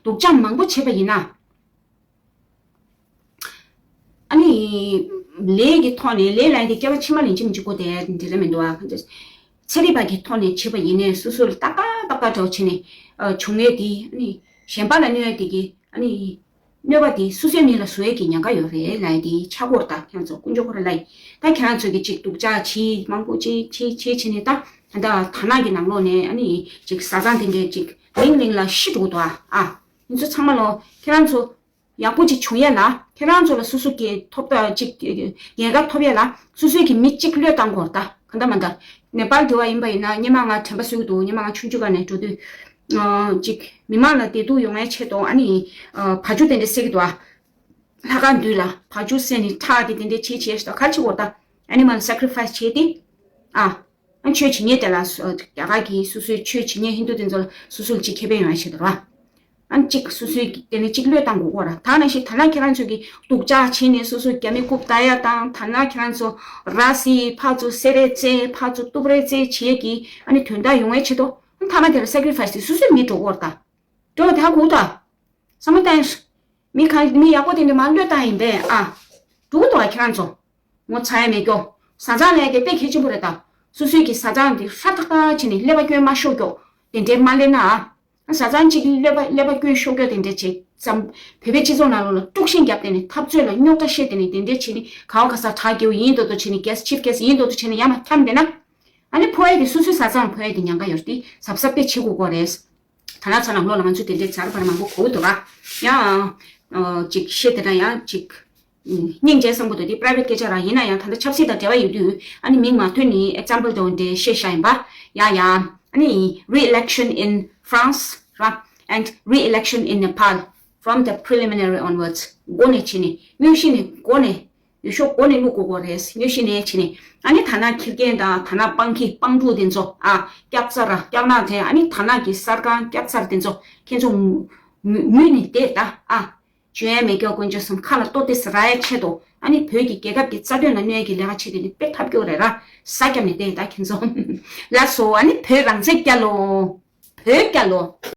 སྡུག་ཅག་མང་པོ་བྱས་པ་ཡིན་ན། ཨ་ནི། ལས་ཀྱི་ཐོག་ནས་ལས་ལ་ཡ་དེ་སྐྱེ་བ་ཕྱི་མ་ལེན་གྱི་མི་འཇུག་གོ་དེ་འདི་རེད་མི་འདུག་ཨ། ཚན་རིག་པ་གི་ཐོག་ནས་བྱས་པ་ཡིན་ནའི་སོ་སོ་ལ་ཏག་ཏག་ཏག་ཏག་འདྲ་བོ་བྱས་ནས་བྱུང་ཡས་དེ་ཨ་ནི་གཞན་པ་ལ་གནོད་ཡས་དེ་གི་ཨ་ནི། གནོད་པ་དེ་སོ་སོའི་མིང་ལ་བཟོ་ཡས་ཀྱི་ཉེན་ཁ་ཡོད་རེད་ལབ་ཡས་དེ་ཆག་གོ་རེད་ད། ཁྱེད་རང་ཚོ་དཀོན་མཆོག་ཁོ་རང་ལ་ཡིན། ད་ཁྱེད་རང་ཚོ་གི་ཅིག་སྡུག་ཅག་བྱེད་མང་པོ་ཅིག་བྱེད་བྱེད་བྱེད་ནས་ད་ད་ད་ནག་གི་ནང་ལོགས་ནས་ཨ་ནི་ཅིག་བཟའ་ཚང་དེ་འདྲས་ཅིག་ལིང་ལིང་ལ་ཤི་འགྲོ་གི་འདུག་ཨ། ཨ། ཁྱེད་ཚོ་ཚང་མ་ལོ་ཁྱེད་རང་ཚོ་ཡག་པོ་ཅིག་བྱུང་ཡས་ལ་ཁྱེད་རང་ཚོ་ལ་སོ་སོ་གི་ཐོབ་ཐང་ཅིག་ཉེན་ཁ་ཐོབ་ཡས་ལ་སོ་སོའི་གི་མི་གཅིག་བློས་བཏང་དགོས་རེད་ད། གང་ལྟར་མ་ལྟར་ནེ་པཱལ་དེ་བ་ཡིན་པ་ཡིན་ན་སྔོན་མ་ང་དྲན་པ་གསོས་ཀྱི་འདུག་སྔོན་མ་ང་ཆུང་ཆུང་སྒང་ནས་འགྲོ་དུས་ཨ་ཅིག་མི་མང་ལ་བདེ་སྡུག་ཡོང་ཡས་ཆེད་དུ་ཨ་ནི་ཨ་བ་ཕྱུགས་དེ་འདྲ་བསད་ཀྱི་འདུག་ཨ། ལྷ་ཁང་མདུན་ལ་བ་ཕྱུགས་བསད་ནས་ཁྲག་དེ་དེ་འདྲ་བྱེད་བྱེད་ཞིག་ད་ག་རེ་བྱེད་དགོས་རེད་ད། Animal sacrifice བྱས་ཏེ། ཨ། ཨ་ཆོས་བྱེད་མཁན་དེ་ལ་སོ་རྒྱ་གར་གྱི་སོ་སོའི་ཆོས་བྱེད་མཁན་ཧིན་དུ་དེ་ཚོ་ལ་སོ་སོ་ལ་ཅིག་ཁེ་ཕན་ཡོང་ཡ་ཆེད་དུ་ར། ཨ་གཅིག་སོ་སོའི་དེ་ནས་གཅིག་བློས་བཏང་དགོས་ཀྱི་རེད། ད་ནང་བཞིན་ད་ལྟ་ཁྱེད་རང་ཚོ་གིས་སྡུག་ཅག་བྱས་ནས་སོ་སོ་རྒྱ་མི་རྐུབ་བཏགས་ཡ་དང་། ད་ནང་ཁྱེད་རང་ཚོ་ར་བཟི་ཕར་ཚུར་བསད་རེས་རྩེད་ཕར་ཚུར་གཏུབ་རེས་རྩེད་བྱེད་ཀྱི་ཨ་ནི་དོན་དག་ཡོང་བའི་ཆེད་དུ་ཨ་མཐའ་མ་དེ་ལ་sacrifice དེ་སོ་སོའི་མི་འགྲོ་གི་རེད་ད། འགྲོ་ད་གོ་ད། བསམ་བློ་བཏང་། མི་གང་མི་ཡག་པོ་དེ་འདྲ་མར་བློས་བཏང་ཡིན་པས་ཨ། འགྲོ་གི་འདུག་ཨ་ཁྱེད་རང་ཚོ། ངོ་ཚ་ཡ་མེད་ཀྱོ། བཟའ་ཚང་ལས་དེ་དཔེ་གལ་ཆེན་པོ་རེད་ད། སོ་སོའི་གི་བཟའ་ཚང་དེ་ཧྲ་ཐག་ཐག་བྱས་ནས་ཀླད་པ་སྐྱོན་མ་ཤོར་ཀྱོ། དེ་འདྲའི་མ་ལས་ན་ཨ། བཟའ་ཚང་གཅིག་ཀླད་པ་ཀླད་པ་སྐྱོན་ཤོར་ཀྱོ་དེ་འདྲ་བྱས་ཙམ། བོད་པའི་སྤྱི་ཚོགས་ནང་ལོགས་ལ་དཀྲུག་ཤིང་བརྒྱབ་བསྡད་ནས་འཐབ་རྩོད་ལ་རྙོག་དྲ་བཤད་བསྡད་ནས་དེ་འདྲ་བྱས་ནས་ག་བ་ག་ས་དྲག་རྒྱལ་བོ་ཡིན་མདོག་མདོག་བྱས་ནས་གེ་སི་ཆིབ་གེ་སི་ཡིན་མདོག་མདོག་བྱས་ནས་ཡར་མར་འཁྱམས་བསྡད་ན། ཨ་ནི་ཕོ་ཡ་དེ་སོ་སོའི་བཟའ་ཚང་ལ་ཕོ་ཡ་དེ་ཉེན་ཁ་ཡོད་རེད་དེ་གཟབ་གཟབ་དཔེ་བྱེད་དགོས་ཀྱི་རེད། ད་ནང་ཚོ་ནང་ལོགས་ལ་ང་ཚོ་དེ་འདྲའི་བྱ་བ་མང་པོ་གོ་གི་འདུག་ར། ཡང་། ཨ་ཅིག་བཤད་དེ་འདྲ་ཡང་ཅིག་སྙིང་རྗེ་བསམ་གྱི་འདུག་དེ་private སྐད་ཆ་རང་ཡིན་ན་ཡང་ད་ལྟ་ཆབ་སྲིད་དང་འབྲེལ་བ་ཡོད་དུས་ཨ་ནི་མིང་མ་ཐོན་ནས་example དེ་འདྲ་བཤད་བཞག་ཡིན་པ། ཡ་ཡ། ཨ་ནི་re-election in France ར། and re-election in Nepal from the preliminary onwards འགོ་ནས་བྱས་ནས་དངོས་གཞི་ནས་འགོ་ནས། འོས་ཤོག་འགོ་ནས་བླུག་དགོས་ཀྱི་རེད། དངོས་གཞི་ནས་བྱས་ནས་ཨ་ནི་ད་ནང་ཁྱི་རྒན་དང་ད་ནང་སྤང་ཁྱི་སྤང་ཕྲུག་དེ་ཚོ་ཨ་སྐྱག་རྫ་ར་སྐྱག་ནག་དེ་ཨ་ནི་ད་ནང་གི་གསར་ཁང་སྐྱག་རྫ་དེ་ཚོ་ཁྱེད་ཚོ་ངུ་ངུས་ནས་བསྡད་ད་ཨ། འཇོན་ཡ་མེད་ཀྱོག་དཀོན་མཆོག་གསུམ་ཁ་ལ་ལྟོ་ཏི་སི་རག་ཡ་ཆེད་དུ་ཨ་ནི་བོད་ཀྱི་རྒྱལ་ཁབ་ཀྱི་རྩ་དོན་ལ་གནོད་ཡ་གི་ལས་ཀ་བྱེད་དེ་ནི་དཔེ་ཐབས་སྐྱོ་རེད་ར། ཟ་བརྒྱབ་ནས་བསྡད་ད་ཁྱེད་ཚོ། ལགས་སོ་ཨ་ནི་བོད་རང་བཙན་རྒྱལ་ལོ། བོད་རྒྱལ་ལོ།